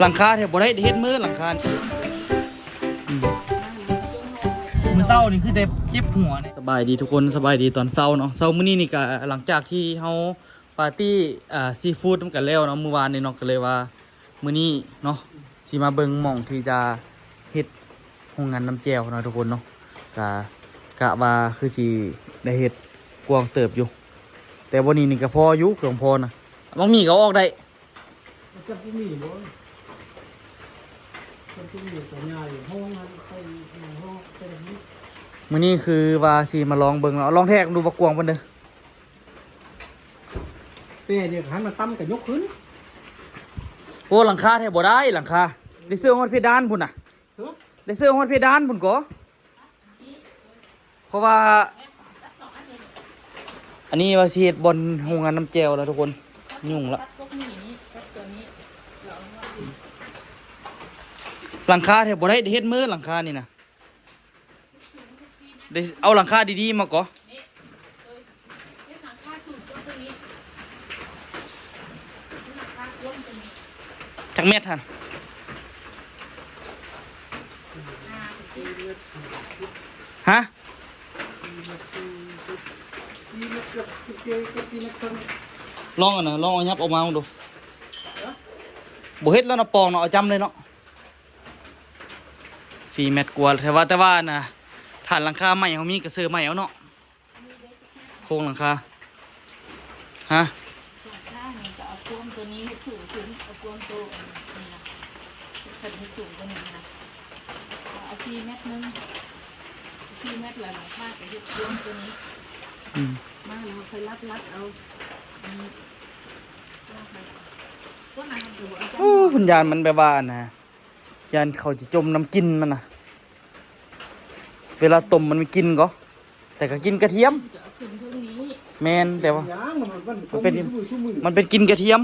ຫຼັງຄາແທ້ບໍ່ໄດ້ເຮັດມື້ຫຼັງຄານີ້ ອືມ ມື້ເຊົ້ານີ້ຄືແຕ່ເຈັບຫົວນີ້. ສະບາຍດີທຸກຄົນ ສະບາຍດີຕອນເຊົ້າເນາະ. ເຊົ້າມື້ນີ້ນີ້ກະຫຼັງຈາກທີ່ເຮົາປາຕີ້ ອ່າ ຊີຟູດນຳກັນແລ້ວເນາະ ມື້ວານນີ້ເນາະ ກະເລີຍວ່າ ມື້ນີ້ເນາະ ຊິມາເບິ່ງໝ່ອງທີ່ຈະເຮັດໂຮງງານນ້ຳແຈ່ວເນາະທຸກຄົນເນາະ. ກະ ກະວ່າຄືຊິໄດ້ເຮັດກວ້າງເຕີບຢູ່ ແຕ່ບ່ອນນີ້ນີ້ກະພໍຢູ່ ເຄື່ອງພໍນະ ບັກໝີ່ກະເອົາອອກໄດ້. ຈັກບໍ່ມີບໍ່ ຈັກບໍ່ມີກະຍ້າຍຫ້ອງຫັ້ນໄປ ຫ້ອງແຕ່ລະມື້. ມື້ນີ້ຄືວ່າຊິມາລອງເບິ່ງເນາະ ລອງແທກເບິ່ງດູວ່າກວ້າງປານໃດ. ແຕ່ນີ້ຄັນມັນຕ່ຳກະຍົກຂຶ້ນ. ໂອ້ ຫຼັງຄາແທ້ບໍ່ໄດ້ ຫຼັງຄາ ໄດ້ເຊື່ອຮອດເພດານພຸ້ນນະ. ຮະ? ໄດ້ເຊື່ອຮອດເພດານພຸ້ນກໍ ເພາະວ່າ ອັນນີ້ວ່າຊິເຮັດບ່ອນໂຮງງານນ້ຳແຈ່ວແລ້ວທຸກຄົນ ຫຍຸ້ງລະ. ຫຼັງຄາແທ້ບໍ່ໄດ້ເຮັດມື້ຫຼັງຄານີ້ນະ. ໄດ້ເອົາຫຼັງຄາດີໆມາກໍ ຈັກແມັດຫັ້ນ? ຮະ? ລອງອັນນະ ລອງເອົາຫຍັບອອກມາເບິ່ງດູ. ບໍ່ເຮັດແລ້ວນະ ປອງເນາະ ເອົາຈ້ຳເລີຍເນາະ. ສີ່ແມັດກວ່າ ແຕ່ວ່າ ແຕ່ວ່ານະ ຖານຫຼັງຄາໃໝ່ເຮົາມີກະເຊີໃໝ່ເອົາເນາະ ໂຄງຫຼັງຄາ. ຮະ? ຫຼັງຄານີ້ກະເອົາກວມໂຕນີ້ໃຫ້ສູງຂຶ້ນ ເອົາກວມໂຕນີ້ນະ ຄັນໃຫ້ສູງກວ່ານີ້ນະ ເອົາສີ່ແມັດໜຶ່ງ ສີ່ແມັດ ແລ້ວຫຼັງຄາກະເຮັດກວມໂຕນີ້. ອືມ ມາແລ້ວເຮົາຄ່ອຍລັດໆເອົາ ອັນນີ້ ໂອ້ ເພິ່ນຢ້ານມັນແບບວ່າອັນນະ ຢ້ານເຂົາຈະຈົ່ມນຳກິ່ນມັນນະ ເວລາຕົ້ມມັນມີກິ່ນກໍ ແຕ່ກະກິ່ນກະທຽມ. ແມ່ນ ແຕ່ວ່າ ມັນເປັນ ມັນເປັນກິ່ນກະທຽມ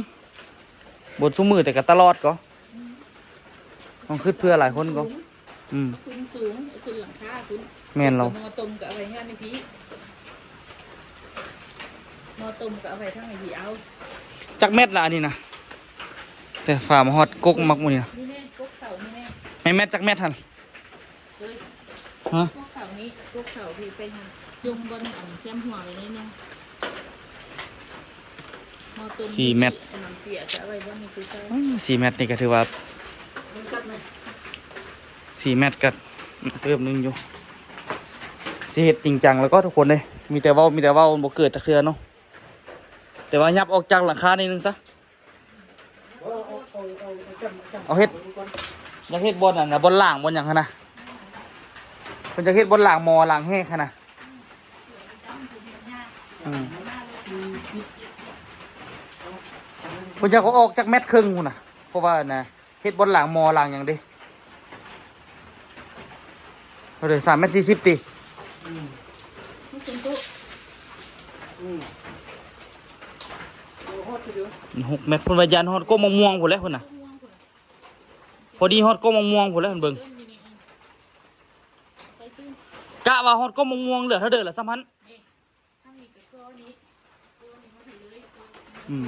ບໍ່ຊຸມື້ແຕ່ກະຕະຫຼອດກໍ ຕ້ອງຄຶດເພື່ອຫຼາຍຄົນກໍ. ອືມ ຂຶ້ນສູງ ຂຶ້ນຫຼັງຄາຂຶ້ນ. ແມ່ນແລ້ວ ໝໍ້ຕົ້ມກະເອົາໄວ້ເຮືອນນີ້ພີ້ ໝໍ້ຕົ້ມກະເອົາໄວ້ທາງນີ້ພີ້. ເອົາ ຈັກແມັດລະອັນນີ້ນະ? ແຕ່ຝາມາຮອດກົກໝາກໝູ່ນີ້ນະ ນີ້ແມ່ນກົກເສົານີ້ແມ່ນ ແມ່ນແມັດຈັກແມັດຫັ້ນ? ເອີຍ ຮະ? ກົກເສົານີ້ ກົກເສົາພີ້ໄປຫັ້ນ ຈົ່ງບ່ອນອັນແຄມຫົວໄວ້ໜ້ອຍໜຶ່ງ. ໝໍ້ຕົ້ມ ສີ່ແມັດ ນ້ຳເສຍຈະເອົາໄວ້ບ່ອນນີ້ຄືເກົ່າ. ອືມ ສີ່ແມັດນີ້ກະຖືວ່າ ສີ່ແມັດກະເຕີບໜຶ່ງຢູ່ ຊິເຮັດຈິງຈັງແລ້ວກໍທຸກຄົນເດ້ ມີແຕ່ເວົ້າ ມີແຕ່ເວົ້າ ມັນບໍ່ເກີດຈັກເທື່ອເນາະ. ແຕ່ວ່າຫຍັບອອກຈາກຫຼັງຄາໜ້ອຍໜຶ່ງຊະ. ເອົາເຮັດ ຢາກເຮັດບ່ອນນັ້ນນະ ບ່ອນລ້າງ ບ່ອນຫຍັງຫັ້ນນະ ເພິ່ນຢາກເຮັດບ່ອນລ້າງໝໍ້ ລ້າງແຮກຫັ້ນນະ. ອືມ ເພິ່ນຢາກເອົາອອກຈັກແມັດເຄິ່ງພຸ້ນນະ ເພາະວ່ານະ ເຮັດບ່ອນລ້າງໝໍ້ລ້າງຫຍັງເດ້. ເທົ່າໃດ? ສາມແມັດສີ່ສິບຕິ? ອືມ ມັນເປັນໂຕະ ອືມ ຫົກແມັດ ເພິ່ນວ່າຢ້ານຮອດກົກໝາກມ່ວງພຸ້ນແຫຼະພຸ້ນນະ ພໍດີຮອດກົກໝາກມ່ວງພຸ້ນແຫຼະ ເພິ່ນເບິ່ງ ກະວ່າຮອດກົກໝາກມ່ວງ ເຫຼືອເທົ່າເດີລະ ສ່ຳຫັ້ນ. ອືມ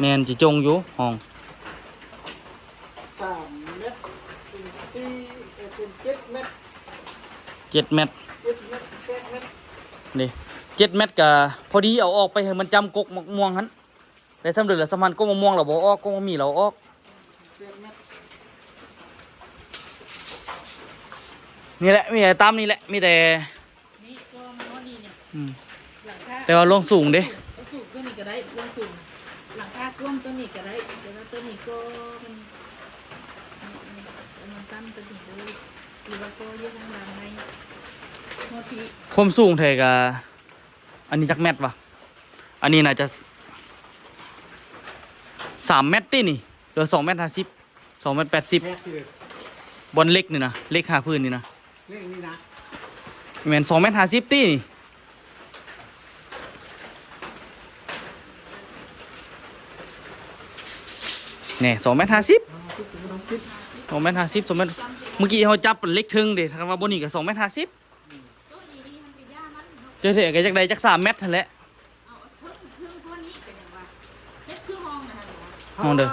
ແມ່ນ ຊິຈົ່ງຢູ່ຫ້ອງ ສາມແມັດ ເປັນສີ່ ເອີ ເປັນເຈັດແມັດ ເຈັດແມັດ ເຈັດແມັດ ແປດແມັດ ນີ້ ເຈັດແມັດກະພໍດີ ເອົາອອກໄປໃຫ້ມັນຈ້ຳກົກໝາກມ່ວງຫັ້ນ. ໄດ້ສ່ຳເດີລະ ສ່ຳຫັ້ນ ກົກໝາກມ່ວງລະບໍ່ອອກ ກົກໝາກໝີ່ລະເອົາອອກ. ນີ້ແຫຼະ ມີແຕ່ຕາມນີ້ແຫຼະ ມີແຕ່ ນີ້ກໍໝໍ້ນີ້ ອືມ ຫຼັງຄາ ແຕ່ວ່າລວງສູງເດ້ ລວງສູງຕົວນີ້ກະໄດ້ ລວງສູງ ຫຼັງຄາກວ້າງຕົວນີ້ກະໄດ້ ແຕ່ວ່າຕົວນີ້ກໍມັນ ມັນຕັນຕົວນີ້ເລີຍ ຫຼືວ່າກໍຢູ່ທາງຫຼັງໃນ ຄວາມສູງແທ້ກະ ອັນນີ້ຈັກແມັດວະ? ອັນນີ້ໜ້າຈະສາມແມັດຕິນີ້ ຫຼືສອງແມັດຫ້າສິບ ສອງແມັດແປດສິບ ບ່ອນເຫຼັກນີ້ນະ ເຫຼັກຫ້າພື້ນນີ້ນະ ເຫຼັກນີ້ນະ ແມ່ນສອງແມັດຫ້າສິບຕິນີ້ ແນ່ ສອງແມັດຫ້າສິບ ສອງແມັດຫ້າສິບ ສອງແມັດ ເມື່ອກີ້ເຮົາຈັບເຫຼັກເທິງເດ້ ຖ້າວ່າບ່ອນນີ້ກະສອງແມັດຫ້າສິບ. ເຈົ້າແທ້ກະຢາກໄດ້ຈັກສາມແມັດຫັ້ນແຫຼະ ເອົາເທິງ ເທິງກວ່ານີ້ເປັນຫຍັງວະ ເຮັດຄືຫ້ອງຫັ້ນຫັ້ນຫວະ ເຮົາເດີ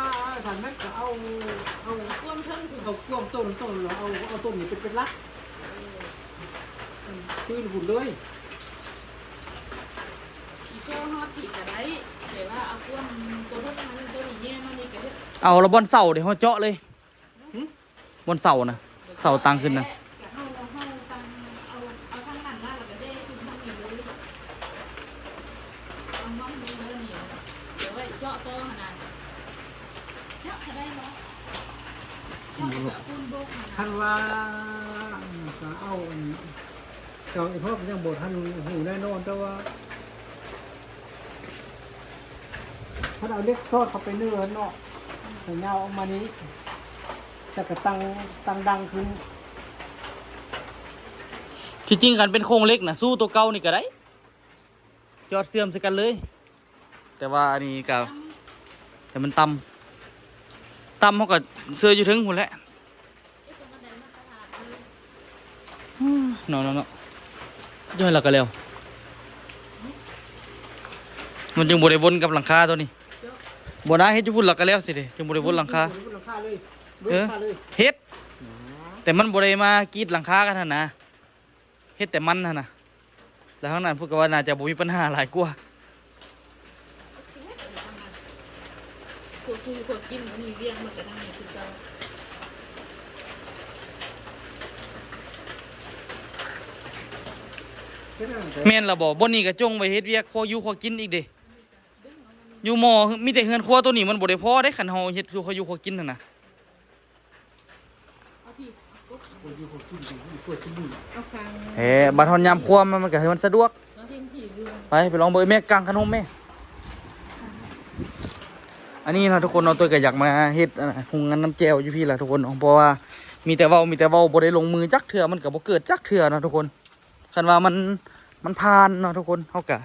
ຖ້າແມ່ນກໍເອົາ ເອົາ ເອົາກວມເທິງພຸ້ນ ເອົາກວມຕົ້ນ ຕົ້ນ ເອົາ ເອົາຕົ້ນນີ້ເປັນ ເປັນຫຼັກ ເອີ ຄືນພຸ້ນເລີຍ ອີກກໍຮອດພີ້ກໍໄດ້ ແຕ່ວ່າເອົາກວມໂຕເທິງຫັ້ນ ໂຕນີ້ແຍງມານີ້ກໍເຮັດ ເອົາລະບ່ອນເສົາເດ ເຮົາເຈາະເລີຍ ຫຶ? ບ່ອນເສົານະ ເສົາຕັ້ງຂຶ້ນນະ ເຮົາ ເຮົາຕັ້ງ ເອົາ ເອົາທາງນັ້ນມາ ແລ້ວກໍເດຂຶ້ນທາງນີ້ເລີຍ ເອົາງອມນີ້ເລີຍນີ້ ດຽວໄວ້ເຈາະຕໍ່ຫັ້ນນະ ເຈາະກໍໄດ້ເນາະ ເຈາະແລ້ວກໍເອົາປູນໂບກຫັ້ນນະ ຄັນວ່າ ກໍເອົາອັນ ເຈົ້າອີ່ພໍ່ກໍຍັງບໍ່ທັນຮູ້ແນ່ນອນ ແຕ່ວ່າ ເພິ່ນເອົາເຫຼັກສອດເຂົ້າໄປເໜືອເນາະ ໃຫ້ຍາວອອກມານີ້ ແລ້ວກໍຕັ້ງ ຕັ້ງດັງຂຶ້ນ ທີ່ຈິງຄັນເປັນໂຄງເຫຼັກນະ ສູ້ຕົວເກົ່ານີ້ກໍໄດ້ ຈອດເຊື່ອມໃສ່ກັນເລີຍ ແຕ່ວ່າອັນນີ້ກໍ ແຕ່ມັນຕ່ຳ ຕ່ຳເຮົາກໍເຊື່ອຢູ່ເທິງພຸ້ນແຫຼະ. ເນາະ ເນາະ ເນາະ ຍ້ອນລະກະແລ້ວ ມັນຈຶ່ງບໍ່ໄດ້ວົນກັບຫຼັງຄາໂຕນີ້ ບໍ່ນະ ເຮັດຢູ່ພຸ້ນລະກະແລ້ວຊິເດ ຈຶ່ງບໍ່ໄດ້ວົນຫຼັງຄາ ເຮັດ ແຕ່ມັນບໍ່ໄດ້ມາກຣີດຫຼັງຄາກັນຫັ້ນນະ ເຮັດແຕ່ມັນຫັ້ນນະ ແລ້ວທາງນັ້ນເພິ່ນກໍວ່າໜ້າຈະບໍ່ມີບັນຫາຫຼາຍກວ່າ ຄົວຢູ່ຄົວກິນ ມັນມີວຽກ ມັນກໍທາງນີ້ຄືເກົ່າ ແມ່ນລະບໍ່? ບ່ອນນີ້ກໍຈົ່ງໄວ້ເຮັດວຽກຄົວຢູ່ຄົວກິນອີກເດ ຢູ່ໝໍ້ ມີແຕ່ເຮືອນຄົວໂຕນີ້ ມັນບໍ່ໄດ້ພໍເດ້ ຄັນເຮົາເຮັດສູ່ເຂົາຢູ່ເຂົາກິນຫັ້ນນະ ເອີ ບັດຮອດຍາມຄົວມາ ມັນກໍໃຫ້ມັນສະດວກ ໄປ ໄປລອງເບິ່ງ ແມ່ກາງຂະໜົມແມ່ ອັນນີ້ນະທຸກຄົນເນາະ ໂຕຍກໍຢາກມາເຮັດ ອາ ໂຮງງານນ້ຳແຈ່ວຢູ່ພີ້ລະທຸກຄົນເນາະ ເພາະວ່າມີແຕ່ເວົ້າ ມີແຕ່ເວົ້າ ບໍ່ໄດ້ລົງມືຈັກເທື່ອ ມັນກໍບໍ່ເກີດຈັກເທື່ອເນາະທຸກຄົນ ຄັນວ່າມັນ ມັນຜ່ານເນາະທຸກຄົນ ເຮົາກະ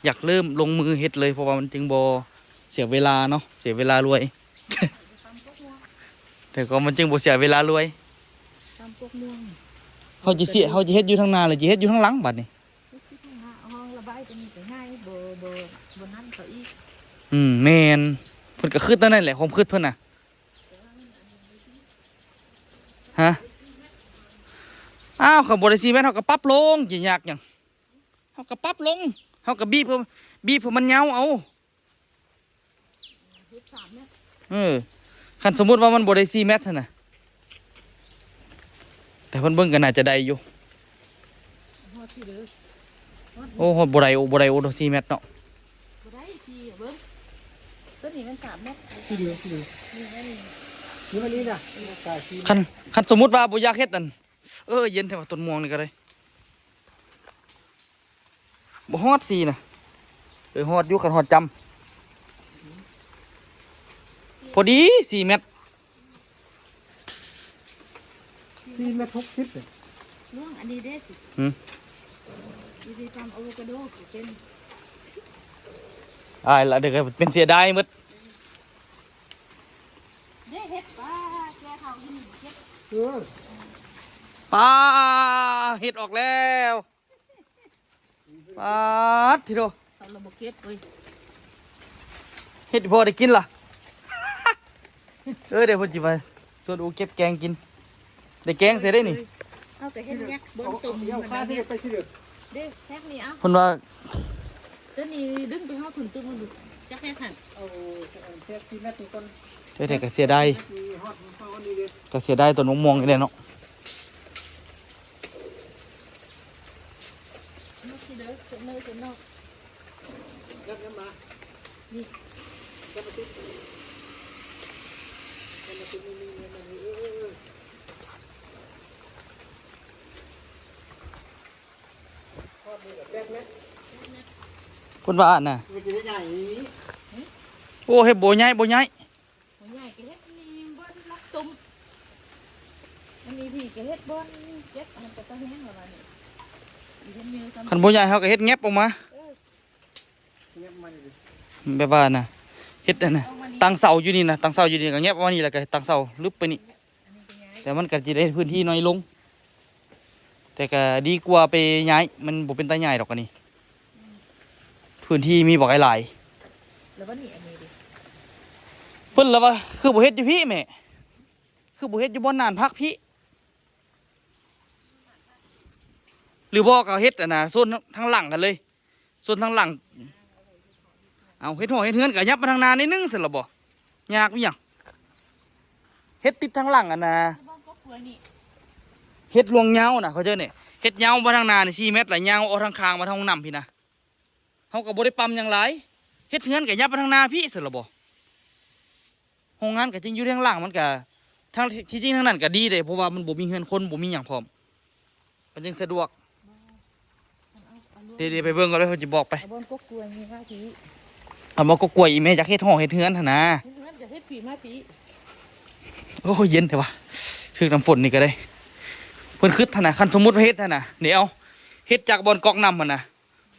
ຢາກເລີ່ມລົງມືເຮັດເລີຍ ເພາະວ່າມັນຈຶ່ງບໍ່ເສຍເວລາເນາະ ເສຍເວລາລວຍ ແຕ່ກໍມັນຈຶ່ງບໍ່ເສຍເວລາລວຍ ຕຳກົກມ່ວງ ເຮົາຊິເສຍ ເຮົາຊິເຮັດຢູ່ທາງໜ້າ ຫຼືຊິເຮັດຢູ່ທາງຫຼັງບັດນີ້ ເຮັດຢູ່ທາງໜ້າ ຫ້ອງລະບາຍຕົວນີ້ກໍໃຫຍ່ ບໍ່ ບໍ່ ບໍ່ນັ້ນເຂົາອີກ ອືມ ແມ່ນ ເພິ່ນກໍຄຶດແນວນັ້ນແຫຼະ ຄວາມຄຶດເພິ່ນນະ ຮະ ອ້າວ ຄັນບໍ່ໄດ້ສີ່ແມັດ ເຮົາກໍປັບລົງ ຊິຍາກຫຍັງ ເຮົາກໍປັບລົງ ເຮົາກໍບີບ ບີບໃຫ້ມັນຍາວເອົາ ເຮັດສາມແມັດ ເອີ ຄັນສົມມຸດວ່າມັນບໍ່ໄດ້ສີ່ແມັດຫັ້ນນະ ແຕ່ເພິ່ນເບິ່ງກໍໜ້າຈະໄດ້ຢູ່ ຮອດພີ້ເດີ ຮອດ ໂອ້ ຮອດບໍ່ໄດ້ ໂອ້ ບໍ່ໄດ້ ໂອ້ ສີ່ແມັດເນາະ ບໍ່ໄດ້ ສີ່ ເບິ່ງ ຕົວນີ້ມັນສາມແມັດ ທີ່ເດີ ທີ່ເດີ ນີ້ ນີ້ ນີ້ ນີ້ນະ ນີ້ນະ ກາຍສີ່ ຄັນ ຄັນສົມມຸດວ່າບໍ່ຢາກເຮັດອັນ ເອີ ເຢັນແທ້ວ່າ ຕົ້ນມ່ວງນີ້ກໍໄດ້ ບໍ່ຮອດສີ່ນະ ເອີ ຮອດຢູ່ ຄັນຮອດຈຳ ພໍດີສີ່ແມັດ ສີ່ແມັດຫົກສິບເດ້ ນ້ອງ ອັນນີ້ເດ້ ຫື ຊິໄປຕຳອາໂວຄາໂດກໍເປັນ ອາຍລະ ເດີ ເປັນເສຍດາຍໝົດ ເດ້ ເຮັດປາແກ່ເຖົ້າຢູ່ນີ້ເຮັດ ເອີ ປາ ເຫັດອອກແລ້ວ ປາດ ທິໂທ ເຂົາລະບໍ່ເກັບເວີຍ ເຮັດພໍໄດ້ກິນລະ ເອີ ດຽວເພິ່ນຊິມາຊວນອູເກັບແກງກິນ ໄດ້ແກງໃສ່ໄດ້ນີ້ ເຮົາກໍເຮັດແຍກບ່ອນຕົ້ມ ເອົາຄາຊິໄປຊິເດີ ເດ້ ແຍກນີ້ເອົາ ເພິ່ນວ່າ ຕົວນີ້ດຶງໄປເຮົາຂຶ້ນຕື່ມມັນດູ ຈັກແຍກຫັ້ນ ເອົາແຍກສີ່ແມັດນີ້ກ່ອນ ເອີ ແຕ່ກໍເສຍດາຍ ແຍກນີ້ຮອດ ຮອດນີ້ເດ້ ກໍເສຍດາຍຕົ້ນມະມ່ວງນີ້ແຫຼະເນາະ. ເພິ່ນວ່າອັນນະ ໂອ້ ເຮັດບໍ່ໃຫຍ່ ບໍ່ໃຫຍ່. ບໍ່ໃຫຍ່ກໍເຮັດນີ້ບ່ອນລັກຕົ້ມ ອັນນີ້ພີ້ກໍເຮັດບ່ອນເກັບ ອັນນັ້ນກໍຕະແຮງລະວ່ານີ້ ຄັນບໍ່ໃຫຍ່ເຮົາກໍເຮັດແງບອອກມາ ແງບມານີ້ ແບບວ່ານະ ເຮັດອັນນະ ຕັ້ງເສົາຢູ່ນີ້ນະ ຕັ້ງເສົາຢູ່ນີ້ກໍແງບອອກມານີ້ ແລ້ວກໍຕັ້ງເສົາລຶບໄປນີ້ ແຕ່ມັນກໍຊິໄດ້ພື້ນທີ່ນ້ອຍລົງ ແຕ່ກໍດີກວ່າໄປຍ້າຍ ມັນບໍ່ເປັນຕາຍ້າຍດອກອັນນີ້ ພື້ນທີ່ມີບັກຫຼາຍໆ ແລ້ວບັດນີ້ອັນນີ້ເດ ເ ພິ່ນລະວ່າຄືບໍ່ເຮັດຢູ່ພີ້ແມ່ ຄືບໍ່ເຮັດຢູ່ບ່ອນນານຜັກພີ້ ຫຼືບໍ່ກໍເຮັດອັນນ່າ ໂຊນທາງຫຼັງກັນເລີຍ ໂຊນທາງຫຼັງ ເອົາ ເຮັດຫໍເຮັດເຮືອນກໍຫຍັບມາທາງໜ້າໜ້ອຍໜຶ່ງຊັ້ນລະບໍ່ ຍາກມີຫຍັງ ເຮັດຕິດທາງຫຼັງອັນນ່າ ເຮັດລວງຍາວນະ ເຂົາເຈົ້ານີ້ ເຮັດຍາວມາທາງໜ້ານີ້ສີ່ແມັດ ແລ້ວຍາວອອກທາງຂ້າງມາທາງຫ້ອງນ້ຳພີ້ນະ ເຮົາກໍບໍ່ໄດ້ປ້ຳຫຍັງຫຼາຍ ເຮັດເຮືອນກໍຫຍັບມາທາງໜ້າພີ້ຊັ້ນລະບໍ່ ໂຮງງານກໍຈິງຢູ່ທາງຫຼັງ ມັນກໍ ທາງ ທີ່ຈິງທາງນັ້ນກໍດີເດ້ ເພາະວ່າມັນບໍ່ມີເຮືອນຄົນ ບໍ່ມີຫຍັງພ້ອມ ມັນຈຶ່ງສະດວກ ເດ ໄປເບິ່ງກ່ອນເດີ້ ເພິ່ນຊິບອກໄປ ເອົາບ່ອນກົກກ້ວຍນີ້ມາພີ້ ເອົາບ່ອນກົກກ້ວຍ ອີ່ແມ່ຢາກເຮັດຫໍເຮັດເຮືອນຫັ້ນນະ ເຮັດເຮືອນກໍເຮັດພີ້ມາພີ້ ໂອ້ຍ ເຢັນແທ້ວ່າ ຖືກນ້ຳຝົນນີ້ກໍໄດ້ ເພິ່ນຄຶດຫັ້ນນະ ຄັນສົມມຸດວ່າເຮັດຫັ້ນນະ ເດ ເອົາ ເຮັດຈາກບ່ອນກອກນ້ຳຫັ້ນນະ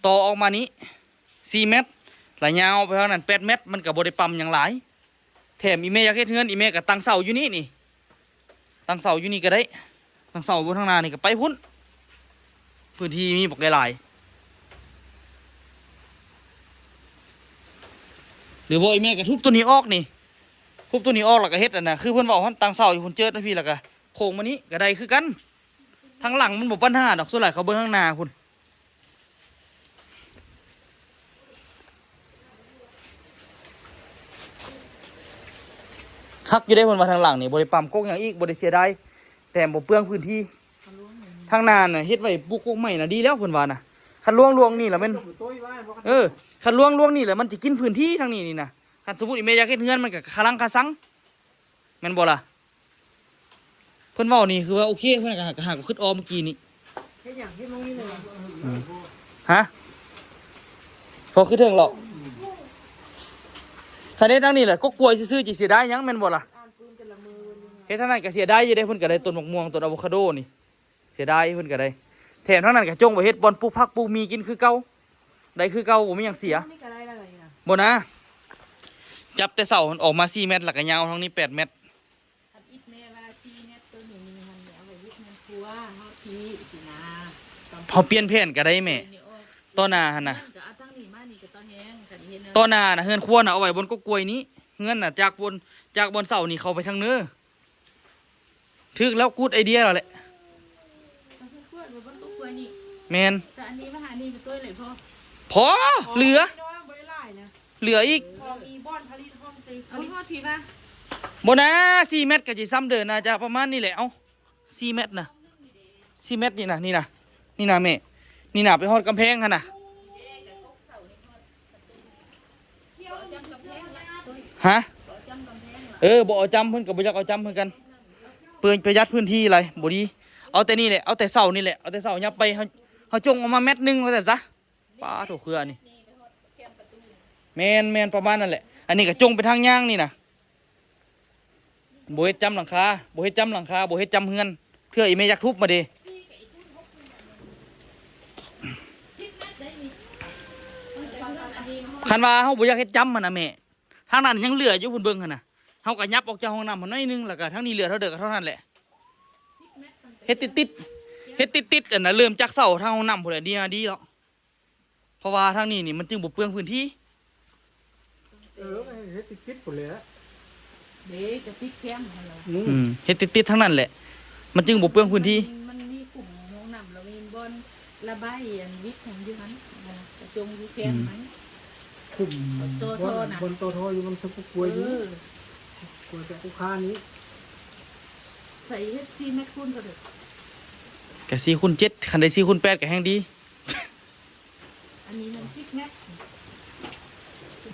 ຕໍ່ອອກມານີ້ສີ່ແມັດ ລະຍາວໄປທາງນັ້ນແປດແມັດ ມັນກໍບໍ່ໄດ້ປ້ຳຫຍັງຫຼາຍ ແຖມອີ່ແມ່ຢາກເຮັດເຮືອນ ອີ່ແມ່ກໍຕັ້ງເສົາຢູ່ນີ້ນີ້ ຕັ້ງເສົາຢູ່ນີ້ກໍໄດ້ ຕັ້ງເສົາຢູ່ທາງໜ້ານີ້ກໍໄປພຸ້ນ ພື້ນທີ່ມີບັກຫຼາຍໆ ຫຼືບໍ່ອີ່ແມ່ກໍທຸບໂຕນີ້ອອກນີ້ ທຸບໂຕນີ້ອອກ ແລ້ວກໍເຮັດອັນນ່າ ຄືເພິ່ນເວົ້າຫັ້ນ ຕັ້ງເສົາຢູ່ພຸ້ນເຈີດມາພີ້ ແລ້ວກໍໂຄ້ງມານີ້ກໍໄດ້ຄືກັນ ທາງຫຼັງມັນບໍ່ປັນຫາດອກ ສ່ວນຫຼາຍເຂົາເບິ່ງທາງໜ້າພຸ້ນ ຄັກຢູ່ເດ້ ເພິ່ນວ່າທາງຫຼັງນີ້ບໍ່ໄດ້ປ້ຳກົກຫຍັງອີກ ບໍ່ໄດ້ເສຍດາຍ ແຖມບໍ່ເປືອງພື້ນທີ່ ທາງໜ້ານະເຮັດໄວ້ປູກກົກໄມ້ນະ ດີແລ້ວເພິ່ນວ່ານະ ຄັນລວງ ລວງນີ້ລະແມ່ນ ເອີ ຄັນລວງ ລວງນີ້ລະມັນຊິກິນພື້ນທີ່ທາງນີ້ນີ້ນະ ຄັນສົມມຸດອີ່ແມ່ຢາກເຮັດເຮືອນ ມັນກໍຄາລັງຄາສັງ ແມ່ນບໍ່ລະ? ເພິ່ນເວົ້ານີ້ຄືວ່າໂອເຄ ເພິ່ນກໍຫາ ຫາກໍຄິດອອກມື້ກີ້ນີ້ ເຮັດຫຍັງ? ເຮັດໝ່ອງນີ້ເລີຍຫວາ? ອືມ ຮະ? ພໍຄືເຖິງເລາະ ຄັນເຮັດທາງນີ້ແຫຼະ ກົກກ້ວຍຊື່ໆ ຊິເສຍດາຍຫຍັງ ແມ່ນບໍ່ລະ? ອ່ານປືນແຕ່ລະມື້ເບິ່ງຢູ່ ເຮັດທາງນັ້ນກໍເສຍດາຍຢູ່ເດ້ ເພິ່ນກໍໄດ້ຕົ້ນໝາກມ່ວງ ຕົ້ນອາໂວຄາໂດນີ້ ເສຍດາຍ ເພິ່ນກໍໄດ້ ແຖມທາງນັ້ນກໍຈົ່ງໄປເຮັດບ່ອນປູກຜັກປູກໝີ່ກິນຄືເກົ່າ ໄດ້ຄືເກົ່າ ບໍ່ມີຫຍັງເສຍ ນີ້ກໍໄດ້ແລ້ວນີ້ນະ ບໍ່ນະ ຈັບແຕ່ເສົາອອກມາສີ່ແມັດ ແລ້ວກໍຍາວທາງນີ້ແປດແມັດ ຄັນອິດແມ່ວ່າສີ່ແມັດ ໂຕນີ້ຫັ້ນເອົາໄວ້ເຮັດເຮືອນຄົວເຮົາພີ້ຊີ້ນະ ເຮົາປ່ຽນແຜນກໍໄດ້ແມ່ ຕໍ່ໜ້າຫັ້ນນະ ເຮືອນກໍເອົາທາງນີ້ມານີ້ກໍຕໍ່ແຮງ ຄັນເຮັດແນວ ຕໍ່ໜ້ານະ ເຮືອນຄົວນະ ເອົາໄວ້ບ່ອນກົກກ້ວຍນີ້ ເຮືອນນະ ຈາກບ່ອນ ຈາກບ່ອນເສົານີ້ເຂົ້າໄປທາງເນີ ຖືກແລ້ວ ກູດໄອເດຍແລ້ວແຫຼະ ເອົາເຮືອນຄົວໄວ້ບ່ອນກົກກ້ວຍນີ້ ແມ່ນ ແຕ່ອັນນີ້ມາຫານີ້ກໍຕົວໃດພໍ? ພໍ ພໍ ເຫຼືອ ນ້ອຍ ບໍ່ໄດ້ຫຼາຍນະ ເຫຼືອອີກ ພໍມີບ່ອນຜະລິດ ຫ້ອງໃສ່ ເອົາ ຜະລິດ ຮອດພີ້ມາ ບໍ່ນາ ສີ່ແມັດກໍຊິສ່ຳເດີ ໜ້າຈະປະມານນີ້ແຫຼະ ເອົາ ສີ່ແມັດນະ ສີ່ແມັດນີ້ນະ ນີ້ນະ ນີ້ນະແມ່ ນີ້ນະ ໄປຮອດກຳແພງຫັ້ນນະ ຮະ ເອີ ບໍ່ເອົາຈ້ຳ ເພິ່ນກໍບໍ່ຢາກເອົາຈ້ຳຄືກັນ ເປືອງ ປະຢັດພື້ນທີ່ຫຼາຍ ບໍ່ດີ ເອົາແຕ່ນີ້ແຫຼະ ເອົາແຕ່ເສົານີ້ແຫຼະ ເອົາແຕ່ເສົາຫຍັບໄປ ເຮົາ ເຮົາຈົ່ງອອກມາແມັດໜຶ່ງວ່າຊັ້ນຊະ ປາໂທ້ ເຄືອນີ້ ແມ່ນໆ ປະມານນັ້ນແຫຼະ ອັນນີ້ກໍຈົ່ງໄປທາງຍ່າງນີ້ນະ ບໍ່ເຮັດຈ້ຳຫຼັງຄາ ບໍ່ເຮັດຈ້ຳຫຼັງຄາ ບໍ່ເຮັດຈ້ຳເຮືອນ ເທື່ອອີ່ແມ່ຢາກທຸບມາເດ ຄັນວ່າເຮົາບໍ່ຢາກເຮັດຈ້ຳຫັ້ນນະແມ່ ທາງນັ້ນຍັງເຫຼືອຢູ່ ເພິ່ນເບິ່ງຫັ້ນນະ ເຮົາກໍຫຍັບອອກຈາກຫ້ອງນ້ຳຫັ້ນໜ້ອຍໜຶ່ງ ແລ້ວກໍທາງນີ້ເຫຼືອເທົ່າເດີກັບເທົ່ານັ້ນແຫຼະ ເຮັດຕິດໆ ເຮັດຕິດໆ ອັນນະ ເລີ່ມຈາກເສົາທາງຫ້ອງນ້ຳພຸ້ນແຫຼະ ດີ ດີແລ້ວ ເພາະວ່າທາງນີ້ນີ້ມັນຈຶ່ງບໍ່ເປືອງພື້ນທີ່ ເອີ ເຮັດຕິດໆ ພຸ້ນແຫຼະ ເດ້ ກໍຕິດແຄມຫັ້ນລະ ອືມ ເຮັດຕິດໆ ທັງນັ້ນແຫຼະ ມັນຈຶ່ງບໍ່ເປືອງພື້ນທີ່ ມັນ ມັນມີຂຸມຫ້ອງນ້ຳ ແລ້ວມີບ່ອນລະບາຍອັນວິດຫັ້ນຢູ່ຫັ້ນ ກະຈົ່ງຢູ່ແຄມຫັ້ນ ຂຸມ ຕໍ່ທໍ່ນະ ບ່ອນຕໍ່ທໍ່ຢູ່ ມັນສະກຸກກວຍຢູ່ ເອີ ກວຍແປະກຸຄານີ້ ໃສ່ເຮັດສີ່ແມັດຄູນກໍໄດ້ ກະສີ່ຄູນເຈັດ ຄັນໄດ້ສີ່ຄູນແປດກໍແຮ່ງດີ ອັນນີ້ມັນສິບແມັດ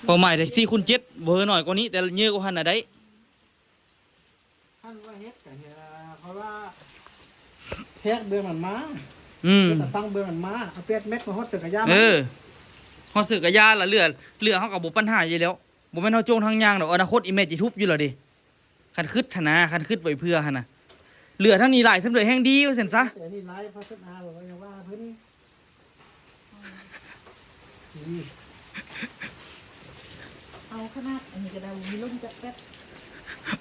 ເປົ້າໝາຍໄດ້ສີ່ຄູນເຈັດ ບໍ່ໃຫ້ໜ້ອຍກວ່ານີ້ ແຕ່ເຍີກວ່າຫັ້ນນະໄດ້ ຄັນວ່າເຮັດກະເຮັດ ເພາະວ່າແທກເບື້ອງນັ້ນມາ ອືມ ແລ້ວກໍຟັງເບື້ອງນັ້ນມາ ເອົາແປດແມັດມາຮອດເສືອກະຢາ ເອີ ຮອດເສືອກະຢາລະ ເຫຼືອ ເຫຼືອເຮົາກໍບໍ່ປັນຫາຢູ່ແລ້ວ ບໍ່ແມ່ນເຮົາຈົ່ງທາງຍ່າງດອກ ອະນາຄົດອີແມ່ຊິທຸບຢູ່ລະເດ ຄັນຄຶດຫັ້ນນະ ຄັນຄຶດໄວ້ເພື່ອຫັ້ນນະ ເຫຼືອທາງນີ້ຫຼາຍສ່ຳໃດແຮ່ງດີວ່າຊັ້ນຊະ ເຫຼືອນີ້ຫຼາຍ ພາສະນາ ແບບວ່າຢ່າວ່າເພິ່ນ ເອົາຂະໜາດອັນນີ້ກໍໄດ້ ມີລົມຈັກແປັບ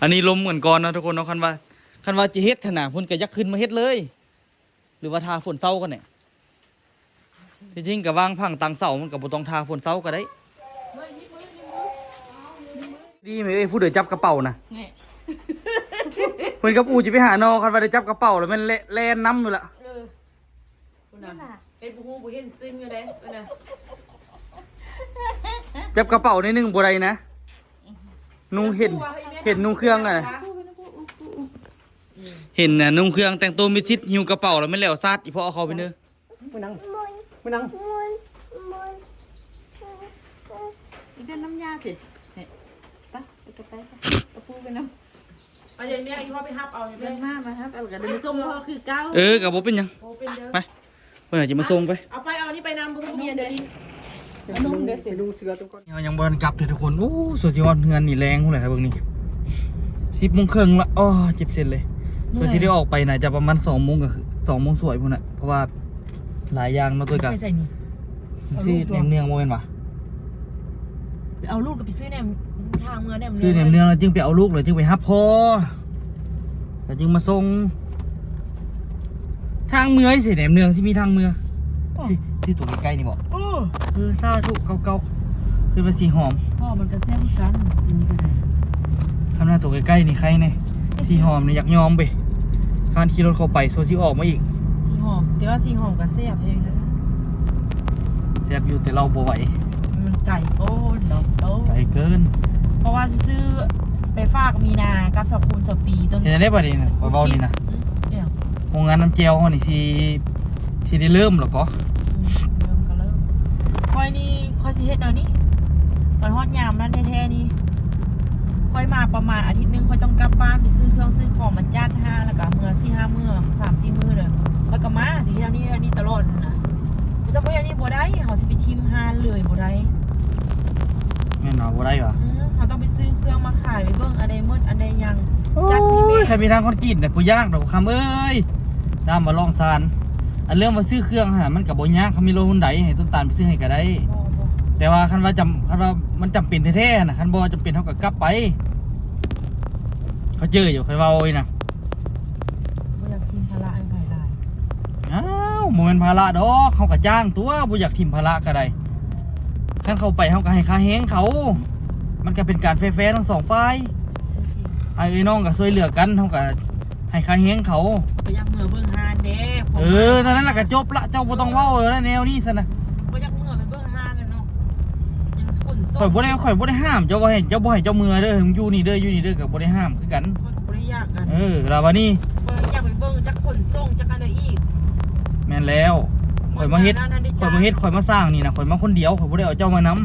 ອັນນີ້ລົມກັນກ່ອນເນາະທຸກຄົນເນາະ ຄັນວ່າ ຄັນວ່າຈະເຮັດຫັ້ນນະ ເພິ່ນກໍຢາກຂຶ້ນມາເຮັດເລີຍ ຫຼືວ່າຖ້າຝົນເຊົາກັນແນ່ ທີ່ຈິງກໍວາງຜັງຕັ້ງເສົາ ມັນກໍບໍ່ຕ້ອງຖ້າຝົນເຊົາກໍໄດ້ ເຮີ້ຍ ຍິບມື ຍິບມື ຍິບມື. ດີແມ່ເອີຍ ຜູ້ໃດຈັບກະເປົານະ ນີ້ ເພິ່ນກັບອູ່ຊິໄປຫາໜໍ່ ຄັນວ່າໄດ້ຈັບກະເປົາແລ້ວແມ່ນແລ່ນນຳຢູ່ລະ ເອີ ພຸ້ນນະ ເຮັດບໍ່ຮູ້ບໍ່ເຫັນຕຶງຢູ່ເດ້ ພຸ້ນນະ ຈັບກະເປົາໜ້ອຍໜຶ່ງບໍ່ໄດ້ນະ ນຸ່ງເຫັນ ເຫັນນຸ່ງເຄື່ອງຫັ້ນນະ ເຫັນນະນຸ່ງເຄື່ອງແຕ່ງໂຕມິດຊິດ ຫິ້ວກະເປົາແລ້ວແມ່ນແລ້ວຊາດ ອີພໍ່ເຂົາໄປເນີ ມານັ່ງ ມານັ່ງ ນີ້ເປັນນ້ຳຢາຊິ ນີ້ ໄປ ໄປ ໄປ ໄປ ກະປູໄປນຳ ໄປເດີ ແມ່ອີພໍ່ໄປຮັບເອົາ ເດີນມາ ມາຮັບເອົາ ກະເດີນມາສົ່ງພໍ່ຄືເກົ່າ ເອີ ກະບໍ່ເປັນຫຍັງ ບໍ່ເປັນເດີ ໄປ ເພິ່ນອາດຈະມາສົ່ງໄປ ເອົາໄປ ເອົານີ້ໄປນຳ ບໍ່ຕ້ອງມີອັນເດີ ເຮົາຍັງບໍ່ທັນກັບເດີທຸກຄົນ ໂອ້ ສ່ວນຊິຮອດເຮືອນນີ້ແລງພຸ້ນແຫຼະ ຖ້າເບິ່ງນີ້ ສິບໂມງເຄິ່ງລະ ໂອ້ ເຈັບເສັ້ນເລີຍ ສ່ວນຊິໄດ້ອອກໄປໜ້າຈະປະມານສອງໂມງ ກະຄືສອງໂມງສວຍພຸ້ນນະ ເພາະວ່າຫຼາຍຢ່າງເນາະ ໂຕຍກະ ໄປໃສນີ້ ຊື້ແໜມເນືອງບໍ່ແມ່ນຫວາ ໄປເອົາລູກ ກະໄປຊື້ແໜມ ທາງເມືອແໜມເນືອງ ຊື້ແໜມເນືອງແລ້ວຈຶ່ງໄປເອົາລູກ ແລ້ວຈຶ່ງໄປຮັບພໍ່ ແລ້ວຈຶ່ງມາສົ່ງ ທາງເມືອຊິແໜມເນືອງ ຊິມີທາງເມືອ ຊິ ຊິໂຕໃກ້ໆນີ້ບໍ ເອີ ເອີ ສາທຸ ເກົ້າເກົ້າ ຄືວ່າສີຫອມ ພໍ່ມັນກະແຊບຄືກັນ ອັນນີ້ກະໄດ້ ຄັນວ່າໂຕໃກ້ໆນີ້ໄຄແນ່ ສີຫອມນີ້ຢາກຍອມເວີຍ ຄັນຂີ່ລົດເຂົ້າໄປ ສ່ວນຊິອອກມາອີກ ສີຫອມ ແຕ່ວ່າສີຫອມກະແຊບແຮງເດີ ແຊບຢູ່ ແຕ່ເລົ່າບໍ່ໄຫວ ມັນໄກໂພດເນາະ ໂອ້ ໄກເກີນ ເພາະວ່າຊິຊື້ໄປຝາກມີນາກັບສາວຄູນສາວປີ ຕ້ອງ ເຮັດຈັ່ງໃດບາດນີ້ນະ ຂ້ອຍເວົ້ານີ້ນະ ອືມ ໂຮງງານນ້ຳແຈ່ວເຮົານີ້ຊິ ຊິໄດ້ເລີ່ມແລ້ວກໍ ອືມ ເລີ່ມກະເລີ່ມ ຂ້ອຍນີ້ ຂ້ອຍຊິເຮັດແນວນີ້ ຄັນຮອດຍາມນັ້ນແທ້ໆນີ້ ຂ້ອຍມາປະມານອາທິດໜຶ່ງ ຂ້ອຍຕ້ອງກັບບ້ານໄປຊື້ເຄື່ອງຊື້ຂອງມາຈັດຫ້າງ ແລ້ວກະເມືອສີ່ຫ້າມື້ ສາມສີ່ມື້ເດີ ຂ້ອຍກະມາ ຊິເຮັດແນວນີ້ ເຮັດແນວນີ້ຕະຫຼອດນະ ເຈົ້າບໍ່ເຮັດແນວນີ້ບໍ່ໄດ້ ເຮົາຊິໄປຖິ້ມຮ້ານເລີຍບໍ່ໄດ້ ແມ່ນຫວາ ບໍ່ໄດ້ຫວາ ອືມ ເຮົາຕ້ອງໄປຊື້ເຄື່ອງມາຂາຍ ໄປເບິ່ງອັນໃດໝົດ ອັນໃດຍັງ ໂອ້ຍ ຈັດໃຫ້ແມ່ ຄັນມີທາງຄອນກຣີດນະ ບໍ່ຍາກດອກຄຳເອີຍ ດາມວ່າລອງຊານ ອັນເລື່ອງວ່າຊື້ເຄື່ອງຫັ້ນນະ ມັນກະບໍ່ຍາກ ເຮົາມີລົດຮຸນໄດ ໃຫ້ຕົ້ນຕານໄປຊື້ໃຫ້ກະໄດ້ ບໍ່ ບໍ່ ແຕ່ວ່າຄັນວ່າຈຳ ຄັນວ່າມັນຈຳເປັນແທ້ໆຫັ້ນນະ ຄັນບໍ່ຈຳເປັນເຮົາກະກັບໄປ ເຂົ້າໃຈຢູ່ ຂ້ອຍເວົ້ານີ້ນະ ບໍ່ຢາກຖິ້ມພາລະໃຫ້ໃຜຫຼາຍ ອ້າວ ບໍ່ແມ່ນພາລະດອກ ເຮົາກະຈ້າງຕົວະ ບໍ່ຢາກຖິ້ມພາລະກະໄດ້ ຄັນເຂົາໄປເຮົາກະໃຫ້ຄ່າແຮງເຂົາ ມັນກະເປັນການແຟໆທັງສອງຝ່າຍ ອ້າຍເອື້ອຍນ້ອງກະຊ່ວຍເຫຼືອກັນ ເຮົາກະ ໃຫ້ຄ່າແຮງເຂົາ ກະຢາກເມືອເບິ່ງຮ້ານເດ້ ເອີ ນັ້ນລະກະຈົບລະ ເຈົ້າບໍ່ຕ້ອງເວົ້າແລ້ວແນວນີ້ຊັ້ນນະ ບໍ່ຢາກເມືອໄປເບິ່ງຮ້ານແລ້ວເນາະ ຍັງຂົນສົ່ງ ຂ້ອຍບໍ່ໄດ້ ຂ້ອຍບໍ່ໄດ້ຫ້າມເຈົ້າ ບໍ່ໃຫ້ ເຈົ້າບໍ່ໃຫ້ເຈົ້າເມືອເດີ ຢູ່ນີ້ເດີ ຢູ່ນີ້ເດີ ກະບໍ່ໄດ້ຫ້າມຄືກັນ ຂ້ອຍກະບໍ່ໄດ້ຢາກກັນ ເອີ ລະບາດນີ້ ຂ້ອຍຢາກໄປເບິ່ງຈັກຂົນສົ່ງຈັກອັນໃດອີກ ແມ່ນແລ້ວ ຂ້ອຍມາເຮັດ ຂ້ອຍມາເຮັດ ຂ້ອຍມາສ້າງນີ້ນະ ຂ້ອຍມາຄົນດຽວ ຂ້ອຍບໍ່ໄດ້ເອົາເຈົ້າມານຳ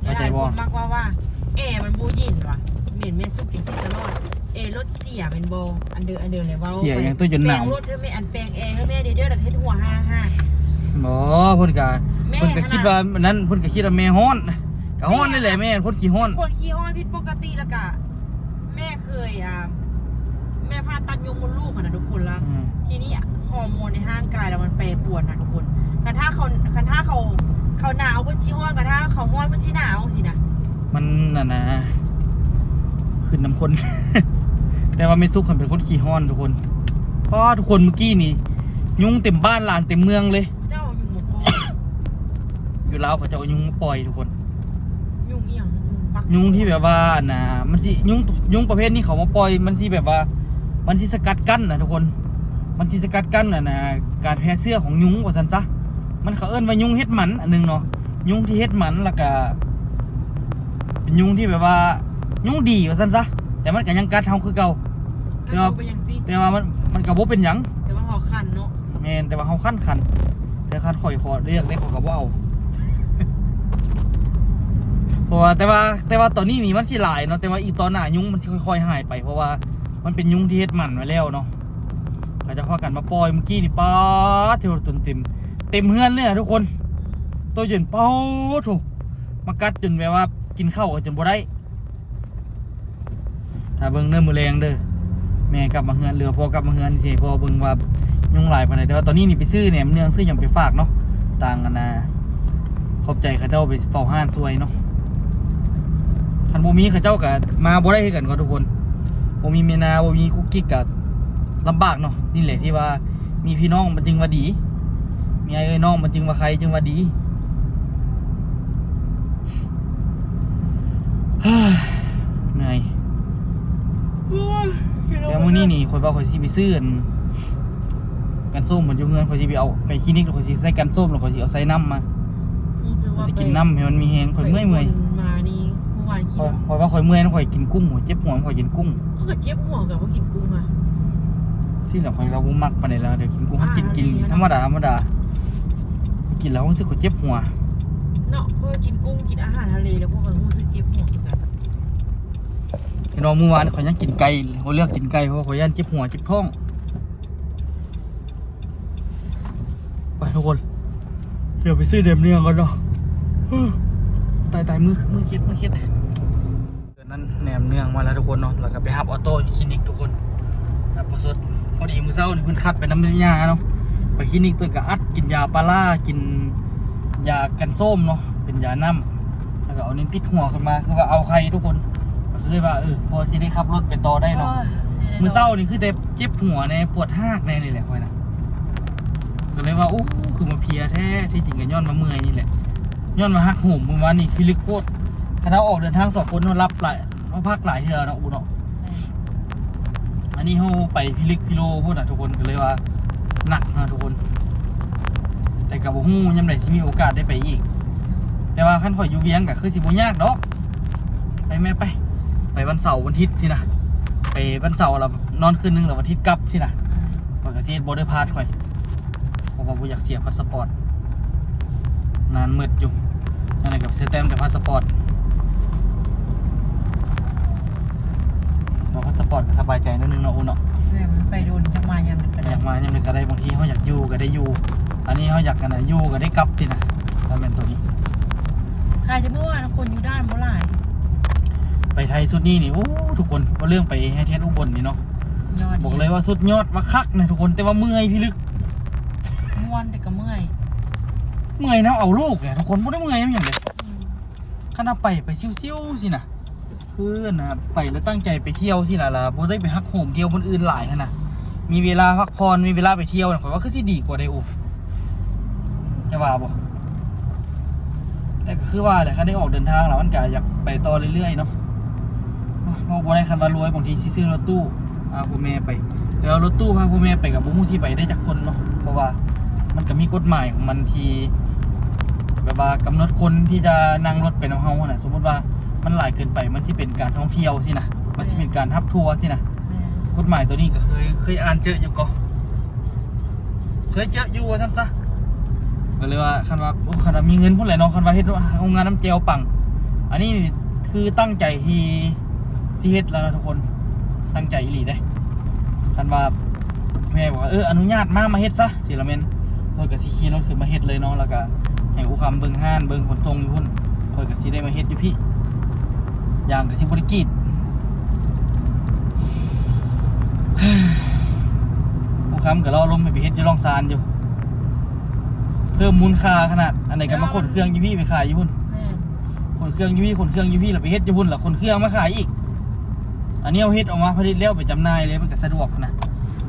ເຂົ້າໃຈບໍ່ ຫຼາຍຄົນມັກວ່າ ວ່າແອມັນບໍ່ເຢັນຫວາ ແມ່ນແມ່ສຸກຈັ່ງຊີ້ຕະຫຼອດ ແອລົດ ເສຍແມ່ນບໍ່ ອັນເດີ ອັນເດີແຫຼະເວົ້າ ເສຍຫຍັງ ໂຕຈົນໜາວ ແປງລົດເທື່ອແມ່ ອັນແປງແອເທື່ອແມ່ເດີ ເດີ ແລ້ວເຮັດຫົວຫ້າ ບໍ່ ເພິ່ນກະ ແມ່ ເພິ່ນກະຄິດວ່າອັນນັ້ນ ເພິ່ນກະຄິດວ່າແມ່ຮ້ອນ ກະຮ້ອນນີ້ແຫຼະແມ່ ຄົນຂີ້ຮ້ອນ ຄົນຂີ້ຮ້ອນຜິດປົກກະຕິ ແລ້ວກະແມ່ເຄີຍ ອ່າ ແມ່ຜ່າຕັດຍົມມົດລູກຫັ້ນນະທຸກຄົນ ລະ ອືມ ທີນີ້ຮໍໂມນໃນຮ່າງກາຍລະມັນແປປວນນະທຸກຄົນ ຄັນຖ້າເຂົາ ຄັນຖ້າເຂົາ ເຂົາໜາວເພິ່ນຊິຮ້ອນ ຄັນຖ້າເຂົາຮ້ອນເພິ່ນຊິໜາວຊີ້ນະ ມັນນັ້ນນະ ຂຶ້ນນຳຄົນ ແຕ່ວ່າແມ່ສຸກຫັ້ນເປັນຄົນຂີ້ຮ້ອນທຸກຄົນ ເພາະວ່າທຸກຄົນມື້ກີ້ນີ້ຍຸງເຕັມບ້ານຫຼານເຕັມເມືອງເລີຍ ເຈົ້າຍຸງບໍ່ພໍ ຢູ່ລາວເຂົາເຈົ້າເອົາຍຸງມາປ່ອຍທຸກຄົນ ຍຸງອີ່ຫຍັງ? ຍຸງປັກ ຍຸງທີ່ແບບວ່າ ອັນນ່າ ມັນຊິ ຍຸງ ຍຸງປະເພດນີ້ເຂົາມາປ່ອຍ ມັນຊິແບບວ່າ ມັນຊິສະກັດກັ້ນນະທຸກຄົນ ມັນຊິສະກັດກັ້ນ ອັນນ່າ ການແຜ່ເຊື້ອຂອງຍຸງວ່າຊັ້ນຊະ ມັນ ເຂົາເອີ້ນວ່າຍຸງເຫັດໝັນອັນໜຶ່ງເນາະ ຍຸງທີ່ເຫັດໝັນ ແລ້ວກະເປັນຍຸງທີ່ແບບວ່າ ຍຸງດີວ່າຊັ້ນຊະ ແຕ່ມັນກະຍັງກັດເຮົາຄືເກົ່າ ແຕ່ວ່າ ແຕ່ວ່າມັນ ມັນກະບໍ່ເປັນຫຍັງ ແຕ່ວ່າເຮົາຄັນເນາະ ແມ່ນ ແຕ່ວ່າເຮົາຄັນ ຄັນ ແຕ່ຄັນຂ້ອຍຂໍເລືອກເດ້ ຂ້ອຍກະບໍ່ເອົາ ເພາະວ່າ ແຕ່ວ່າ ແຕ່ວ່າຕອນນີ້ນີ້ມັນຊິຫຼາຍເນາະ ແຕ່ວ່າອີກຕອນໜ້າຍຸງມັນຊິຄ່ອຍໆຫາຍໄປ ເພາະວ່າມັນເປັນຍຸງທີ່ເຮັດໝັນໄວ້ແລ້ວເນາະ ເຂົາເຈົ້າພາກັນມາປ່ອຍມື້ກີ້ນີ້ ປາດ ເຕັມ ເຕັມເຮືອນເລີຍນະທຸກຄົນ ໂຕຈົນ ປາດໂທ້ ມາກັດຈົນແບບວ່າກິນເຂົ້າກະຈົນບໍ່ໄດ້ ຖ້າເບິ່ງເດີມື້ແລງເດີ ແມ່ກັບມາເຮືອນ ຫຼືວ່າພໍ່ກັບມາເຮືອນ ຊິໃຫ້ພໍ່ເບິ່ງວ່າຍຸງຫຼາຍປານໃດ ແຕ່ວ່າຕອນນີ້ນີ້ໄປຊື້ແໜມເນືອງຊື້ຫຍັງໄປຝາກເນາະ ຕ່າງອັນນ່າ ຂອບໃຈເຂົາເຈົ້າໄປເຝົ້າຮ້ານຊ່ວຍເນາະ ຄັນບໍ່ມີເຂົາເຈົ້າກະມາບໍ່ໄດ້ຄືກັນເນາະທຸກຄົນ ບໍ່ມີແມ່ນາ ບໍ່ມີກຸກກິກກະລຳບາກເນາະ ນີ້ແຫຼະທີ່ວ່າ ມີພີ່ນ້ອງມັນຈຶ່ງວ່າດີ ມີອ້າຍເອື້ອຍນ້ອງມັນຈຶ່ງວ່າໄຄ ຈຶ່ງວ່າດີ ໂ ເມື່ອຍ. ໂອ້ຍ ແຕ່ມື້ນີ້ນີ້ ຂ້ອຍວ່າຂ້ອຍຊິໄປຊື້ອັນ ກັນສົ້ມມັນຢູ່ເຮືອນ ຂ້ອຍຊິໄປເອົາໄປຄລີນິກ ແລ້ວຂ້ອຍຊິໃສ່ກັນສົ້ມ ແລ້ວຂ້ອຍຊິເອົາໃສ່ນ້ຳມາ ຮູ້ສຶກວ່າ ຊິກິນນ້ຳໃຫ້ມັນມີແຮງ. ຂ້ອຍເມື່ອຍໆ ມານີ້ ເມື່ອວານ ຂ້ອຍ ຂ້ອຍວ່າຂ້ອຍເມື່ອຍນຳ ຂ້ອຍກິນກຸ້ງ ຂ້ອຍເຈັບຫົວ ຂ້ອຍກິນກຸ້ງ. ຂ້ອຍກໍເຈັບຫົວກັບວ່າກິນກຸ້ງມາ. ຊີ້ແຫຼະ ຂ້ອຍລາວບໍ່ມັກປານໃດລະ ດຽວກິນກຸ້ງ ກິນ ກິນທຳມະດາ ທຳມະດາ ກິນແລ້ວຮູ້ສຶກວ່າເຈັບຫົວເນາະ. ເພາະວ່າກິນກຸ້ງ ກິນອາຫານທະເລແລ້ວ ພວກຂ້ອຍຮູ້ສຶກເຈັບຫົວຄືກັນ. ເຫັນບໍ່ ມື້ວານຂ້ອຍຍັງກິນໄກ່ ບໍ່ເລືອກກິນໄກ່ ເພາະວ່າຂ້ອຍຢ້ານເຈັບຫົວເຈັບທ້ອງ. ໄປທຸກຄົນ ດຽວໄປຊື້ແໜມເນືອງກ່ອນເນາະ. ຕາຍໆ ມື ມືເຈັບ ມືເຈັບ. ນັ້ນແໜມເນືອງມາແລ້ວທຸກຄົນເນາະ ແລ້ວກໍໄປຮັບອອໂຕ້ຢູ່ຄລີນິກທຸກຄົນ ຮັບບໍ່ສົດ. ພໍດີມື້ເຊົ້ານີ້ເພິ່ນຄັດໄປນຳຢາເນາະ ໄປຄລີນິກເພິ່ນກໍອັດກິນຢາປາລາ ກິນຢາກັນໂຊມເນາະ ເປັນຢານ້ຳ ແລ້ວກໍເອົານີ້ຕິດຫົວຂຶ້ນມາ ຄືວ່າເອົາໄຂ່ທຸກຄົນ ກໍຄືວ່າ ເອີ ພໍຊິໄດ້ຂັບລົດໄປຕໍ່ໄດ້ເນາະ. ມື້ເຊົ້ານີ້ຄືແຕ່ເຈັບຫົວແດ່ ປວດຮາກແດ່ນີ້ແຫຼະຂ້ອຍນະ ກໍເລີຍວ່າ ໂອ້ ຄືມາເພຍແທ້ ທີ່ຈິງກໍຍ້ອນວ່າເມື່ອຍນີ້ແຫຼະ ຍ້ອນວ່າຫັກໂຫມມື້ວານນີ້ພິລຶກໂພດ. ຄັນເຮົາອອກເດີນທາງສອງຄົນ ເຮົາຫຼັບຫຼາຍ ເຮົາພັກຫຼາຍເທື່ອເນາະ ອູເນາະ. ອັນນີ້ເຮົາໄປພິລຶກພິໂລພຸ້ນນະທຸກຄົນ ກໍເລີຍວ່າໜັກນະທຸກຄົນ ແຕ່ກໍບໍ່ຮູ້ຍາມໃດຊິມີໂອກາດໄດ້ໄປອີກ. ແຕ່ວ່າຄັນຂ້ອຍຢູ່ວຽງກໍຄືຊິບໍ່ຍາກດອກ ໄປແມ່ ໄປ ໄປວັນເສົາວັນທິດຊີ້ນະ ໄປວັນເສົາແລ້ວນອນຄືນໜຶ່ງ ແລ້ວວັນທິດກັບຊີ້ນະ. ຂ້ອຍກໍຊິເຮັດ border pass ຂ້ອຍ ເພາະວ່າບໍ່ຢາກເສຍພາສປອດ ນານໝົດຢູ່. ຈັ່ງໃດກໍເສຍແຕ້ມແຕ່ພາສປອດ ເພາະພາສປອດກໍສະບາຍໃຈໜ້ອຍໜຶ່ງເນາະ ອູເນາະ. ແມ່ນ ມັນໄປດົນ ຈະມາຍາມໃດກໍໄດ້ ຢາກມາຍາມໃດກໍໄດ້ ບາງທີເຮົາຢາກຢູ່ກໍໄດ້ຢູ່ ອັນນີ້ເຮົາຢາກ ອັນນະ ຢູ່ກໍໄດ້ກັບຊີ້ນະ. ຖ້າແມ່ນໂຕນີ້ ຂາຍແຕ່ມື້ວານ ຄົນຢູ່ດ່ານບໍ່ຫຼາຍ. ໄປໄທຊຸດນີ້ນີ້ ໂອ້ ທຸກຄົນ ເວົ້າເລື່ອງໄປເຮັດ ເຮັດອຸບົນນີ້ເນາະ ສຸດຍອດ ບອກເລີຍວ່າສຸດຍອດ ວ່າຄັກນະທຸກຄົນ ແຕ່ວ່າເມື່ອຍພິລຶກ. ມ່ວນແຕ່ກໍເມື່ອຍ ເມື່ອຍນຳເອົາລູກແຫຼະທຸກຄົນ ບໍ່ໄດ້ເມື່ອຍນຳຫຍັງເດ້. ອືມ ຄັນວ່າໄປ ໄປຊິວໆຊີ້ນະ ຄືອັນນະ ໄປແລ້ວຕັ້ງໃຈໄປທ່ຽວຊີ້ນະ ລະບໍ່ໄດ້ໄປຫັກໂຫມທ່ຽວບ່ອນອື່ນຫຼາຍຫັ້ນນະ ມີເວລາພັກຜ່ອນ ມີເວລາໄປທ່ຽວນະ ຂ້ອຍວ່າຄືຊິດີກວ່າເດ້. ໂອ້ ຈະວ່າບໍ່? ແຕ່ກໍຄືວ່າແຫຼະ ຄັນໄດ້ອອກເດີນທາງແລ້ວ ມັນກະຢາກໄປຕໍ່ເລື້ອຍໆເນາະ. ເວົ້າບໍ່ໄດ້ ຄັນວ່າລວຍ ບາງທີຊິຊື້ລົດຕູ້ພາພໍ່ແມ່ໄປ ແຕ່ວ່າລົດຕູ້ພາພໍ່ແມ່ໄປກໍບໍ່ຮູ້ຊິໄປໄດ້ຈັກຄົນເນາະ ເພາະວ່າມັນກໍມີກົດໝາຍຂອງມັນທີ່ແບບວ່າກຳນົດຄົນທີ່ຈະນັ່ງລົດໄປນຳເຮົາຫັ້ນນະ. ສົມມຸດວ່າມັນຫຼາຍເກີນໄປ ມັນຊິເປັນການທ່ອງທ່ຽວຊີ້ນະ ມັນຊິເປັນການຮັບທົວຊີ້ນະ. ແມ່ນ ກົດໝາຍໂຕນີ້ກໍເຄີຍ ເຄີຍອ່ານເຈີຢູ່ກໍ ເຄີຍເຈີຢູ່ວ່າຊັ້ນຊະ. ກໍເລີຍວ່າ ຄັນວ່າ ໂອ້ ຄັນວ່າມີເງິນພຸ້ນແຫຼະເນາະ ຄັນວ່າເຮັດໂຮງງານນ້ຳແຈ່ວປັງ. ອັນນີ້ຄືຕັ້ງໃຈທີ່ຊິເຮັດແລ້ວນະທຸກຄົນ ຕັ້ງໃຈອີ່ຫຼີເດ້. ຄັນວ່າແມ່ບອກວ່າ ເອີ ອະນຸຍາດມາ ມາເຮັດຊະ ຊິລະແມ່ນ ຂ້ອຍກໍຊິຂີ່ລົດຂຶ້ນມາເຮັດເລີຍເນາະ ແລ້ວກໍໃຫ້ອູຄຳເບິ່ງຮ້ານ ເບິ່ງຂົນສົ່ງຢູ່ພຸ້ນ ຂ້ອຍກໍຊິໄດ້ມາເຮັດຢູ່ພີ້ ຢາງກໍຊິບໍ່ໄດ້ກຣີດ. ຜູ້ຄຳກໍລໍລົມໃຫ້ໄປເຮັດຢູ່ລ່ອງຊານຢູ່ ເພີ່ມມູນຄ່າຂະໜາດ. ອັນໃດກໍມາຂົນເຄື່ອງຢູ່ພີ້ໄປຂາຍຢູ່ພຸ້ນ. ແມ່ນ ຂົນເຄື່ອງຢູ່ພີ້ ຂົນເຄື່ອງຢູ່ພີ້ ແລ້ວໄປເຮັດຢູ່ພຸ້ນ ແລ້ວຂົນເຄື່ອງມາຂາຍອີກ. ອັນນີ້ເຮົາເຮັດອອກມາຜະລິດແລ້ວໄປຈຳໜ່າຍເລີຍ ມັນກໍສະດວກຫັ້ນນະ.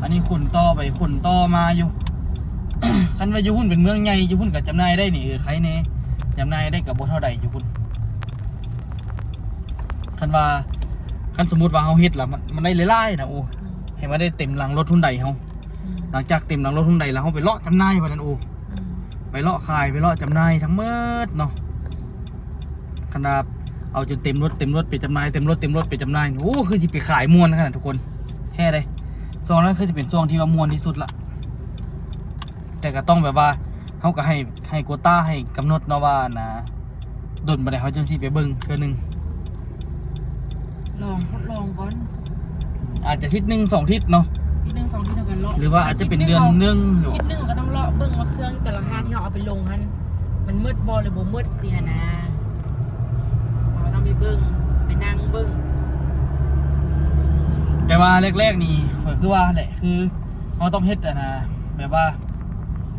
ອັນນີ້ຂົນຕໍ່ໄປຂົນຕໍ່ມາຢູ່. ຄັນວ່າຢູ່ພຸ້ນເປັນເມືອງໃຫຍ່ ຢູ່ພຸ້ນກໍຈຳໜ່າຍໄດ້ນີ້ ເອີ ໄຄແດ່ ຈຳໜ່າຍໄດ້ກໍບໍ່ເທົ່າໃດຢູ່ພຸ້ນ. ຄັນວ່າ ຄັນສົມມຸດວ່າເຮົາເຮັດລະ ມັນ ມັນໄດ້ຫຼາຍໆນະ ໂອ້ ອືມ ໃຫ້ມັນໄດ້ເຕັມຫຼັງລົດຮຸນໄດເຮົາ. ອືມ ຫຼັງຈາກເຕັມຫຼັງລົດຮຸນໄດແລ້ວ ເຮົາໄປເລາະຈຳໜ່າຍບາດນັ້ນ ໂອ້ ອືມ ໄປເລາະຂາຍ ໄປເລາະຈຳໜ່າຍທັງໝົດເນາະ. ຄັນວ່າເອົາຈົນເຕັມລົດ ເຕັມລົດໄປຈຳໜ່າຍ ເຕັມລົດ ເຕັມລົດໄປຈຳໜ່າຍ ໂອ້ ຄືຊິໄປຂາຍມ່ວນຂະໜາດທຸກຄົນ ແທ້ເດ້. ຊ່ວງນັ້ນຄືຊິເປັນຊ່ວງທີ່ວ່າມ່ວນທີ່ສຸດລະ ແຕ່ກໍຕ້ອງແບບວ່າ ເຮົາກໍໃຫ້ ໃຫ້ໂກຕ້າ ໃຫ້ກຳນົດເນາະວ່າ ອັນນ່າ ດົນປານໃດເຮົາຈຶ່ງຊິໄປເບິ່ງເທື່ອໜຶ່ງ. ລອງ ທົດລອງກ່ອນ ອາດຈະທິດໜຶ່ງສອງທິດເນາະ ທິດໜຶ່ງສອງທິດເຮົາກໍເລາະ ຫຼືວ່າອາດຈະເປັນເດືອນໜຶ່ງ. ທິດໜຶ່ງເຮົາກໍຕ້ອງເລາະເບິ່ງວ່າເຄື່ອງແຕ່ລະຮ້ານທີ່ເຮົາເອົາໄປລົງຫັ້ນ ມັນໝົດບໍ່ ຫຼືບໍ່ໝົດຊີ້ຫັ້ນນະ. ເຮົາກໍຕ້ອງໄປເບິ່ງ ໄປນັ່ງເບິ່ງ. ແຕ່ວ່າແລກໆນີ້ ຂ້ອຍຄືວ່າແຫຼະ ຄືເຮົາຕ້ອງເຮັດ ອັນນ່າ ແບບວ່າ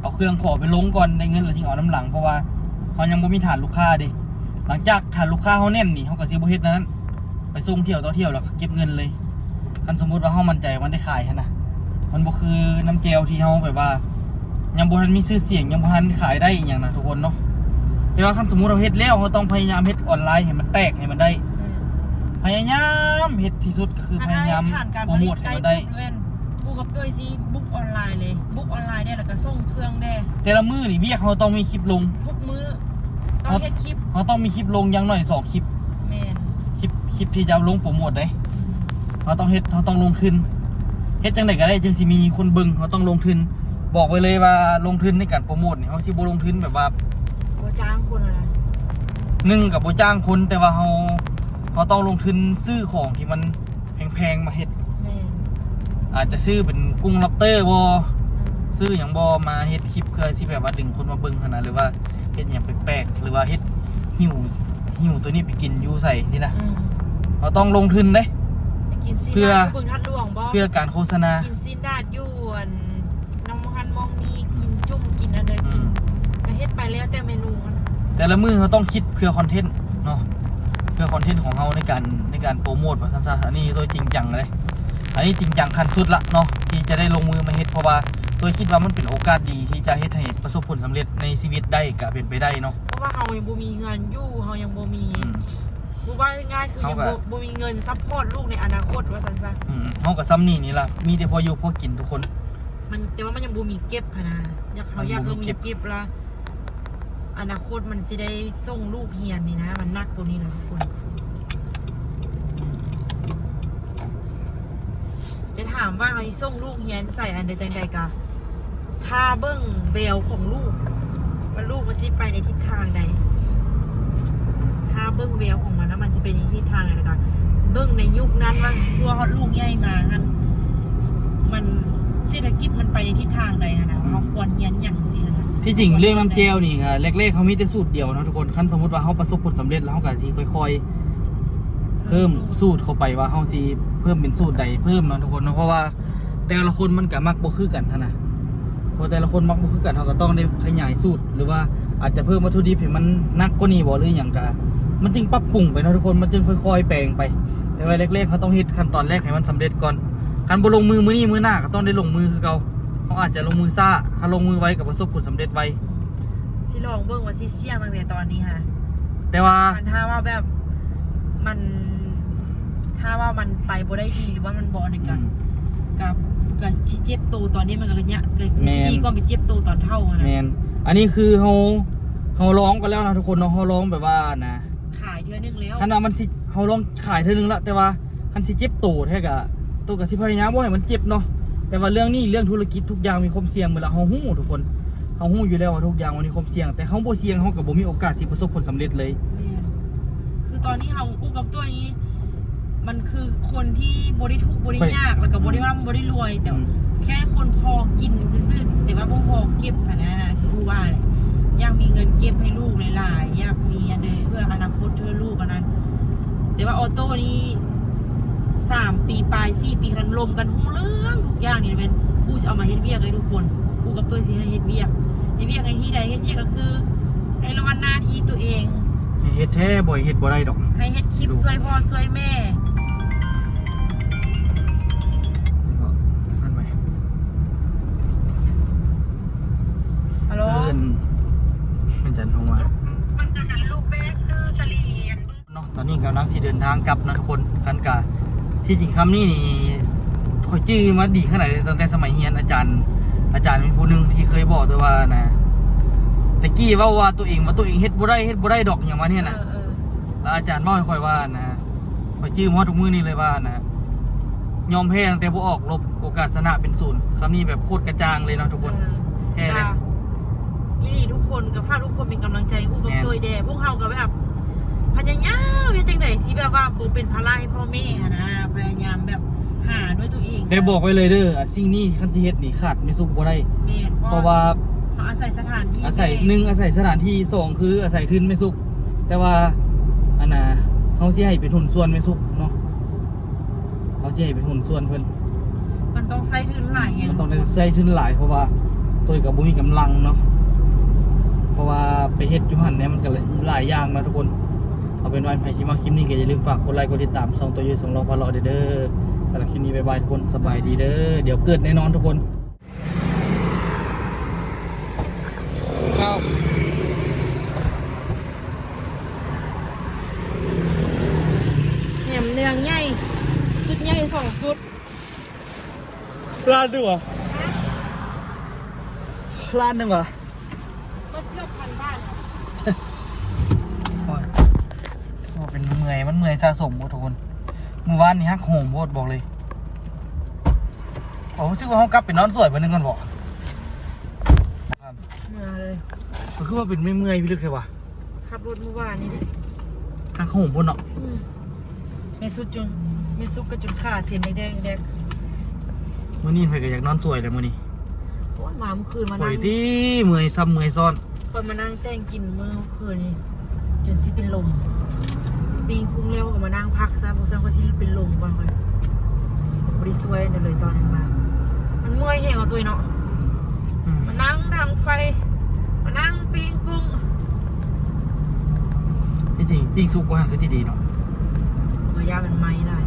ເອົາເຄື່ອງຂໍໄປລົງກ່ອນ ໄດ້ເງິນແລ້ວຈຶ່ງເອົານຳຫຼັງ ເພາະວ່າເຮົາຍັງບໍ່ມີຖານລູກຄ້າເດ້. ຫຼັງຈາກຖານລູກຄ້າເຮົາແໜ້ນນີ້ ເຮົາກໍຊິບໍ່ເຮັດແນວນັ້ນ ໄປສົ່ງຖ້ຽວຕໍ່ຖ້ຽວແລ້ວກໍເກັບເງິນເລີຍ. ຄັນສົມມຸດວ່າເຮົາໝັ້ນໃຈວ່າມັນໄດ້ຂາຍຫັ້ນນະ ມັນບໍ່ຄືນ້ຳແຈ່ວທີ່ເຮົາແບບວ່າ ຍັງບໍ່ທັນມີຊື່ສຽງ ຍັງບໍ່ທັນຂາຍໄດ້ອີ່ຫຍັງນະທຸກຄົນເນາະ. ແຕ່ວ່າຄັນສົມມຸດເຮົາເຮັດແລ້ວ ເຮົາຕ້ອງພະຍາຍາມເຮັດອອນລາຍໃຫ້ມັນແຕກ ໃຫ້ມັນໄດ້. ແມ່ນ ພະຍາຍາມເຮັດທີ່ສຸດ ກໍຄືພະຍາຍາມໂປຣໂມດໃຫ້ມັນໄດ້. ແມ່ນ ປູກັບຕຸ້ຍຊິບຸກອອນລາຍເລີຍ ບຸກອອນລາຍແດ່ ແລ້ວກໍສົ່ງເຄື່ອງແດ່. ແຕ່ລະມື້ນີ້ວຽກເຮົາຕ້ອງມີຄລິບລົງ ທຸກມື້ຕ້ອງເຮັດຄລິບ ເຮົາຕ້ອງມີຄລິບລົງຢ່າງໜ້ອຍສອງຄລິບ. ແມ່ນ ຄລິບ ຄລິບທີ່ຈະລົງໂປຣໂມດເດ້. ອືມ ເຮົາຕ້ອງເຮັດ ເຮົາຕ້ອງລົງທຶນ ເຮັດຈັ່ງໃດກໍໄດ້ຈຶ່ງຊິມີຄົນເບິ່ງ. ເຮົາຕ້ອງລົງທຶນ ບອກໄວ້ເລີຍວ່າລົງທຶນໃນການໂປຣໂມດນີ້ ເຮົາຊິບໍ່ລົງທຶນແບບວ່າ ບໍ່ຈ້າງຄົນຫັ້ນນະ. ໜຶ່ງກໍບໍ່ຈ້າງຄົນ ແຕ່ວ່າເຮົາ ເຮົາຕ້ອງລົງທຶນຊື້ຂອງທີ່ມັນແພງໆມາເຮັດ. ແມ່ນ ອາດຈະຊື້ເປັນກຸ້ງ lobster ບໍ່ ອືມ ຊື້ຫຍັງບໍ່ ມາເຮັດຄລິບ ເພື່ອຊິແບບວ່າດຶງຄົນມາເບິ່ງຫັ້ນນະ ຫຼືວ່າເຮັດຫຍັງແປກໆ ຫຼືວ່າເຮັດຫິ້ວ ຫິ້ວໂຕນີ້ໄປກິນຢູ່ໃສຊີ້ນະ. ອືມ ເຮົາຕ້ອງລົງທຶນເດ້ ໄປກິນຊີ້ນ ເພື່ອ ດາດຢູ່ບຶງທາດຫຼວງບໍ່ ເພື່ອການໂຄສະນາ ກິນຊີ້ນດາດຢູ່ອັນ ນ້ຳມັນໝ່ອງມີ ກິນຈຸ້ມ ກິນອັນໃດ ອືມ ກິນ ກໍເຮັດໄປແລ້ວແຕ່ເມນູຫັ້ນນະ. ແຕ່ລະມື້ເຮົາຕ້ອງຄິດເພື່ອຄອນເທັນເນາະ ເພື່ອຄອນເທັນຂອງເຮົາໃນການ ໃນການໂປຣໂມດວ່າຊັ້ນຊະ. ອັນນີ້ໂດຍຈິງຈັງເລີຍ ອັນນີ້ຈິງຈັງຂັ້ນສຸດລະເນາະ ທີ່ຈະໄດ້ລົງມືມາເຮັດ ເພາະວ່າໂດຍຄິດວ່າມັນເປັນໂອກາດດີທີ່ຈະເຮັດໃຫ້ປະສົບຜົນສຳເລັດໃນຊີວິດໄດ້ ກໍເປັນໄປໄດ້ເນາະ. ເພາະວ່າເຮົາຍັງບໍ່ມີເຮືອນຢູ່ ເຮົາຍັງບໍ່ມີ ອືມ ບໍ່ ເວົ້າງ່າຍໆ ຄື ເຮົາ ຍັງ ກໍ ບໍ່ ບໍ່ມີເງິນຊັບພອດລູກໃນອະນາຄົດວ່າຊັ້ນຊະ. ອືມ ເຮົາກໍຊ່ຳນີ້ນີ້ລະ ມີແຕ່ພໍຢູ່ພໍກິນທຸກຄົນ. ມັນ ແຕ່ວ່າມັນຍັງບໍ່ມີເກັບຫັ້ນນະ ຢາກ ເຮົາຢາກ ມັນບໍ່ມີເກັບ ເຮົາມີເກັບລະ ອະນາຄົດມັນຊິໄດ້ສົ່ງລູກຮຽນນີ້ນະ ມັນໜັກໂຕນີ້ນະທຸກຄົນ. ແຕ່ຖາມວ່າເຮົາຊິສົ່ງລູກຮຽນໃສອັນໃດຈັ່ງໃດ ກະຖ້າເບິ່ງແວວຂອງລູກ ວ່າລູກມັນຊິໄປໃນທິດທາງໃດ. ຖ້າເບິ່ງແວວຂອງມັນນະ ມັນຊິໄປໃນທິດທາງໃດ ແລ້ວກະເບິ່ງໃນຍຸກນັ້ນວ່າ ເພື່ອຮອດລູກໃຫຍ່ມາຫັ້ນ ມັນເສດຖະກິດມັນໄປໃນທິດທາງໃດຫັ້ນນະ ອືມ ເຮົາຄວນຮຽນຫຍັງຊີ້ຫັ້ນນະ. ທີ່ຈິງເລື່ອງນ້ຳແຈ່ວນີ້ ແລກໆເຮົາມີແຕ່ສູດດຽວເນາະທຸກຄົນ. ຄັນສົມມຸດວ່າເຮົາປະສົບຜົນສຳເລັດແລ້ວ ເຮົາກໍຊິຄ່ອຍໆເພີ່ມ ເພີ່ມສູດ ສູດເຂົ້າໄປ ວ່າເຮົາຊິເພີ່ມເປັນສູດໃດເພີ່ມເນາະທຸກຄົນເນາະ. ເພາະວ່າແຕ່ລະຄົນມັນກໍມັກບໍ່ຄືກັນຫັ້ນນະ ເພາະແຕ່ລະຄົນມັກບໍ່ຄືກັນ ເຮົາກໍຕ້ອງໄດ້ຂະຫຍາຍສູດ ຫຼືວ່າອາດຈະເພີ່ມວັດຖຸດິບໃຫ້ມັນໜັກກວ່ານີ້ບໍ່ ຫຼືຫຍັງກະ ມັນຈຶ່ງປັບປຸງໄປເນາະທຸກຄົນ ມັນຈຶ່ງຄ່ອຍໆແປງໄປ. ແຕ່ວ່າແລກໆເຮົາຕ້ອງເຮັດຂັ້ນຕອນແລກໃຫ້ມັນສຳເລັດກ່ອນ. ຄັນບໍ່ລົງມືມື້ນີ້ ມື້ໜ້າກໍຕ້ອງໄດ້ລົງມືຄືເກົ່າ. ເຮົາອາດຈະລົງມືຊ້າ ຖ້າລົງມືໄວກໍປະສົບຜົນສຳເລັດໄວ. ຊິລອງເບິ່ງວ່າຊິສ່ຽງຕັ້ງແຕ່ຕອນນີ້ຫາ ແຕ່ວ່າ ຄັນຖ້າວ່າແບບ ມັນ ຖ້າວ່າມັນໄປບໍ່ໄດ້ດີ ຫຼືວ່າມັນບໍ່ອັນນີ້ ອືມ ກໍ ກໍ ກໍຊິເຈັບໂຕຕອນນີ້ ມັນກໍຍະ ກໍຄື ແມ່ນ ຊິດີກວ່າໄປເຈັບໂຕຕອນເຖົ້າຫັ້ນນະ. ແມ່ນ ອັນນີ້ຄືເຮົາ ເຮົາລອງໄປແລ້ວນະທຸກຄົນເນາະ ເຮົາລອງແບບວ່ານະ ຂາຍເທື່ອໜຶ່ງແລ້ວ ຄັນວ່າມັນຊິ ເຮົາລອງຂາຍເທື່ອໜຶ່ງລະ ແຕ່ວ່າຄັນຊິເຈັບໂຕແທ້ກະ ໂຕກະຊິພະຍາຍາມບໍ່ໃຫ້ມັນເຈັບເນາະ. ແຕ່ວ່າເລື່ອງນີ້ ເລື່ອງທຸລະກິດທຸກຢ່າງມີຄວາມສ່ຽງເບິດລະ ເຮົາຮູ້ທຸກຄົນ ເຮົາຮູ້ຢູ່ແລ້ວວ່າທຸກຢ່າງມັນມີຄວາມສ່ຽງ ແຕ່ເຮົາບໍ່ສ່ຽງ ເຮົາກໍບໍ່ມີໂອກາດຊິປະສົບຜົນສຳເລັດເລີຍ. ແມ່ນ ຄືຕອນນີ້ເຮົາອຸກັບຕົວນີ້ ມັນຄືຄົນທີ່ບໍ່ໄດ້ທຸກບໍ່ໄດ້ຍາກ ຂ້ອຍ ແລ້ວກໍບໍ່ໄດ້ ອືມ ຮ່ຳບໍ່ໄດ້ລວຍ ແຕ່ ອືມ ແຄ່ຄົນພໍກິນຊື່ໆ ແຕ່ວ່າບໍ່ພໍເກັບຫັ້ນນະ. ຄືຮູ້ວ່າ ຢາກມີເງິນເກັບໃຫ້ລູກຫຼາຍໆ ຢາກມີອັນໜຶ່ງເພື່ອອະນາຄົດເທື່ອລູກອັນນັ້ນ. ແຕ່ວ່າອໍໂຕ້ນີ້ ສາມປີປາຍ ສີ່ປີ ຄັນລົມກັນຮູ້ເລື່ອງທຸກຢ່າງນີ້ແມ່ນ ກູຊິເອົາມາເຮັດວຽກເລີຍທຸກຄົນ. ກູກັບຕົວຊິໃຫ້ເຮັດວຽກ ເຮັດວຽກໃນທີ່ໃດ ເຮັດວຽກກໍຄືໃຫ້ລະວັນໜ້າທີ່ຕົວເອງ. ໃຫ້ເຮັດແທ້ ບໍ່ໃຫ້ເຮັດບໍ່ໄດ້ດອກ ໃຫ້ເຮັດຄລິບຊ່ວຍພໍ່ຊ່ວຍແມ່. ຫັ້ນໄປ ຮັລໂຫຼ ເອີ້ນ ອາຈານໂທມາ. ເນາະ ຕອນນີ້ກຳລັງຊິເດີນທາງກັບເນາະທຸກຄົນ. ຄັນກະ ທີ່ຈິງຄຳນີ້ນີ້ ຂ້ອຍຈື່ມາດີຂະໜາດໃດ ຕັ້ງແຕ່ສະໄໝຮຽນ ອາຈານ ອາຈານມີຜູ້ໜຶ່ງທີ່ເຄີຍບອກຕົວວ່ານະ ແຕ່ກີ້ເວົ້າວ່າຕົວເອງ ວ່າຕົວເອງເຮັດບໍ່ໄດ້ ເຮັດບໍ່ໄດ້ດອກ ຫຍັງປະມານນີ້ນະ. ເອີ ເອີ ແລ້ວອາຈານເວົ້າໃຫ້ຂ້ອຍວ່ານະ ຂ້ອຍຈື່ມາຮອດທຸກມື້ນີ້ເລີຍວ່ານະ ຍອມແພ້ຕັ້ງແຕ່ບໍ່ອອກລົບ ໂອກາດຊະນະເປັນສູນ. ຄຳນີ້ແບບໂຄດກະຈ່າງເລີຍເນາະທຸກຄົນ. ເອີ ແທ້ເລີຍ ອີ່ຫຼີທຸກຄົນ ກໍຝາກທຸກຄົນເປັນກຳລັງໃຈໃຫ້ກູກັບ ແມ່ນ ໂຕຍແດ່. ພວກເຮົາກໍແບບພະຍາຍາມເຮັດຈັ່ງໃດຊິແບບວ່າບໍ່ເປັນພາລະໃຫ້ພໍ່ແມ່ຫັ້ນນະ ພະຍາຍາມແບບຫາດ້ວຍຕົວເອງ. ແຕ່ບອກໄວ້ເລີຍເດີ ສິ່ງນີ້ຄັນຊິເຮັດນີ້ຂາດແມ່ສຸກບໍ່ໄດ້. ແມ່ນ ເພາະ ເພາະວ່າ ເຮົາອາໄສສະຖານທີ່ ອາໄສ ແດ່ ໜຶ່ງ ອາໄສສະຖານທີ່ ສອງ ຄືອາໄສທຶນແມ່ສຸກ. ແຕ່ວ່າ ອັນນ່າ ເຮົາຊິໃຫ້ເປັນຫຸ້ນສ່ວນແມ່ສຸກເນາະ ເຮົາຊິໃຫ້ໄປຫຸ້ນສ່ວນເພິ່ນ. ມັນຕ້ອງໃຊ້ທຶນຫຼາຍແຮງ ມັນຕ້ອງໄດ້ໃຊ້ທຶນຫຼາຍ ເພາະວ່າໂຕຍກໍບໍ່ມີກຳລັງເນາະ ເພາະວ່າໄປເຮັດຢູ່ຫັ້ນແດ່ ມັນກໍຫຼາຍຢ່າງເນາະທຸກຄົນ. ເອົາເປັນວ່າໃຜທີ່ມັກຄລິບນີ້ກໍຢ່າລືມຝາກກົດໄລກົດຕິດຕາມຊ່ອງໂຕຍສອງລໍ້ພາເລາະເດີ້. ສຳລັບຄລິບນີ້ ບາຍບາຍທຸກຄົນ ສະບາຍດີເດີ້. ເອີ ດຽວເກີດແນ່ນອນທຸກຄົນ. ເຂົ້າ ແຮມ ໃຫຍ່ສອງຊຸດ. ລ້ານໜຶ່ງຫວາ? ລ້ານໜຶ່ງຫວາ? ມັນເກືອບພັນບາດ. ໂອ້ຍ ໂອ້ ເປັນເມື່ອຍ ມັນເມື່ອຍສະສົມໂພດທຸກຄົນ. ມື້ວານນີ້ຫັກໂຫມໂພດ ບອກເລີຍ. ເອົາ ຮູ້ສຶກວ່າເຮົາກັບໄປນອນສວຍບາດໜຶ່ງກ່ອນບໍ? ເມື່ອຍເລີຍ. ກໍຄືວ່າເປັນເມື່ອຍໆພິລຶກແທ້ຫວາ? ຂັບລົດມື້ວານນີ້ເດ້ ທາງເຂົ້າໂຮມພຸ້ນເນາະ. ອືມ ແມ່ສຸກຈົນ ແມ່ສຸກກໍຈົນຂາເສັ້ນແດງໆ. ມື້ນີ້ຂ້ອຍກໍຢາກນອນສວຍແຫຼະມື້ນີ້. ໂອ້ຍ ມາມື້ຄືນມານັ່ງ ຂ້ອຍຕິເມື່ອຍຊ້ຳເມື່ອຍຊ້ອນ. ຂ້ອຍມານັ່ງແຕ່ງກິນມື້ຄືນນີ້ ຈົນຊິເປັນລົມ. ປີ້ງກຸ້ງແລ້ວກໍມານັ່ງພັກຊະ ບໍ່ຊັ້ນຂ້ອຍຊິເປັນລົມກ່ອນ. ຂ້ອຍບໍ່ໄດ້ຊ່ວຍແນວເລີຍຕອນນັ້ນມາ. ມັນເມື່ອຍແຮງເອົາຕົວເນາະ. ອືມ ມານັ່ງດັງໄຟ ມານັ່ງປີ້ງກຸ້ງ. ທີ່ຈິງປີ້ງສຸກກວ່າຫັ້ນຄືຊິດີເນາະ. ເອີ ຢ້ານມັນໄໝ້ຫຼາຍ.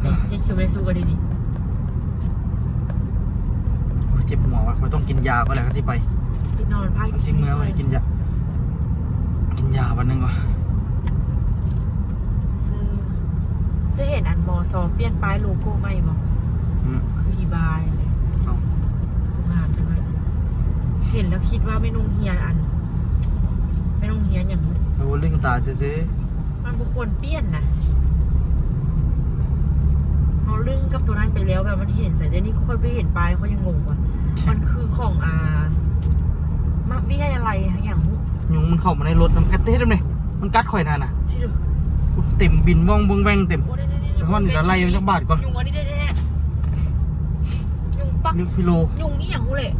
ນີ້ ນີ້ຄືແມ່ສຸກກໍດີນີ້. ໂອ້ຍ ເຈັບຫົວວ່ະ ຂ້ອຍຕ້ອງກິນຢາກ່ອນແຫຼະ ຄັນຊິໄປ. ໄປນອນພັກ ມັນຊິເມື່ອຍວ່ະ ກິນຢາ ກິນຢາບາດໜຶ່ງກ່ອນ. ຊື່ ເຈົ້າເຫັນອັນ ມຊ ປ່ຽນປ້າຍໂລໂກ້ໃໝ່ບໍ່? ອືມ ຄືອີບາຍ. ເອົ້າ ງາມຈັງເລີຍ. ເຫັນແລ້ວຄິດວ່າແມ່ນໂຮງຮຽນອັນ ແມ່ນໂຮງຮຽນຫຍັງ? ໂອ້ ລຶ້ງຕາຊື່ໆ. ມັນບໍ່ຄວນປ່ຽນນະ. ເຮົາລຶ້ງກັບໂຕນັ້ນໄປແລ້ວ ແບບມັນເຫັນໃສ. ດຽວນີ້ຂ້ອຍໄປເຫັນປ້າຍ ຂ້ອຍຍັງງົງວ່າ ມັນຄືຂອງ ອ່າ ມະ ວິທະຍາໄລຫຍັງ. ຍຸງມັນເຂົ້າມາໃນລົດນຳກັນເຮັດນຳເດ. ມັນກັດຂ້ອຍນັ້ນນະ. ຊິເດີ ເຕັມບິນວ່ອງເບິ່ງແວ່ງເຕັມ. ໂອ້ ນີ້ໆໆ ໄປຮອດນີ້ລະໄລ່ຈັກບາດກ່ອນ. ຍຸງອັນນີ້ແທ້ໆ ຍຸງປັກ ລຶກພິໂລ ຍຸງອີ່ຫຍັງຮູ້ແຫຼະ.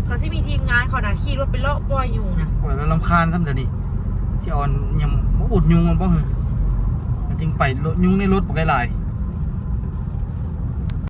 ເຂົາຊິມີທີມງານເຂົານະ ຂີ່ລົດໄປເລາະປ່ອຍຍຸງນະ. ໂອ້ຍ ລຳຄານຊ້ຳດຽວນີ້. ຊິເອົາຫຍັງມາອຸດຍຸງມັນບໍ່? ມັນຈຶ່ງໄປ ຍຸງໃນລົດບໍ່ໄດ້ຫຼາຍ.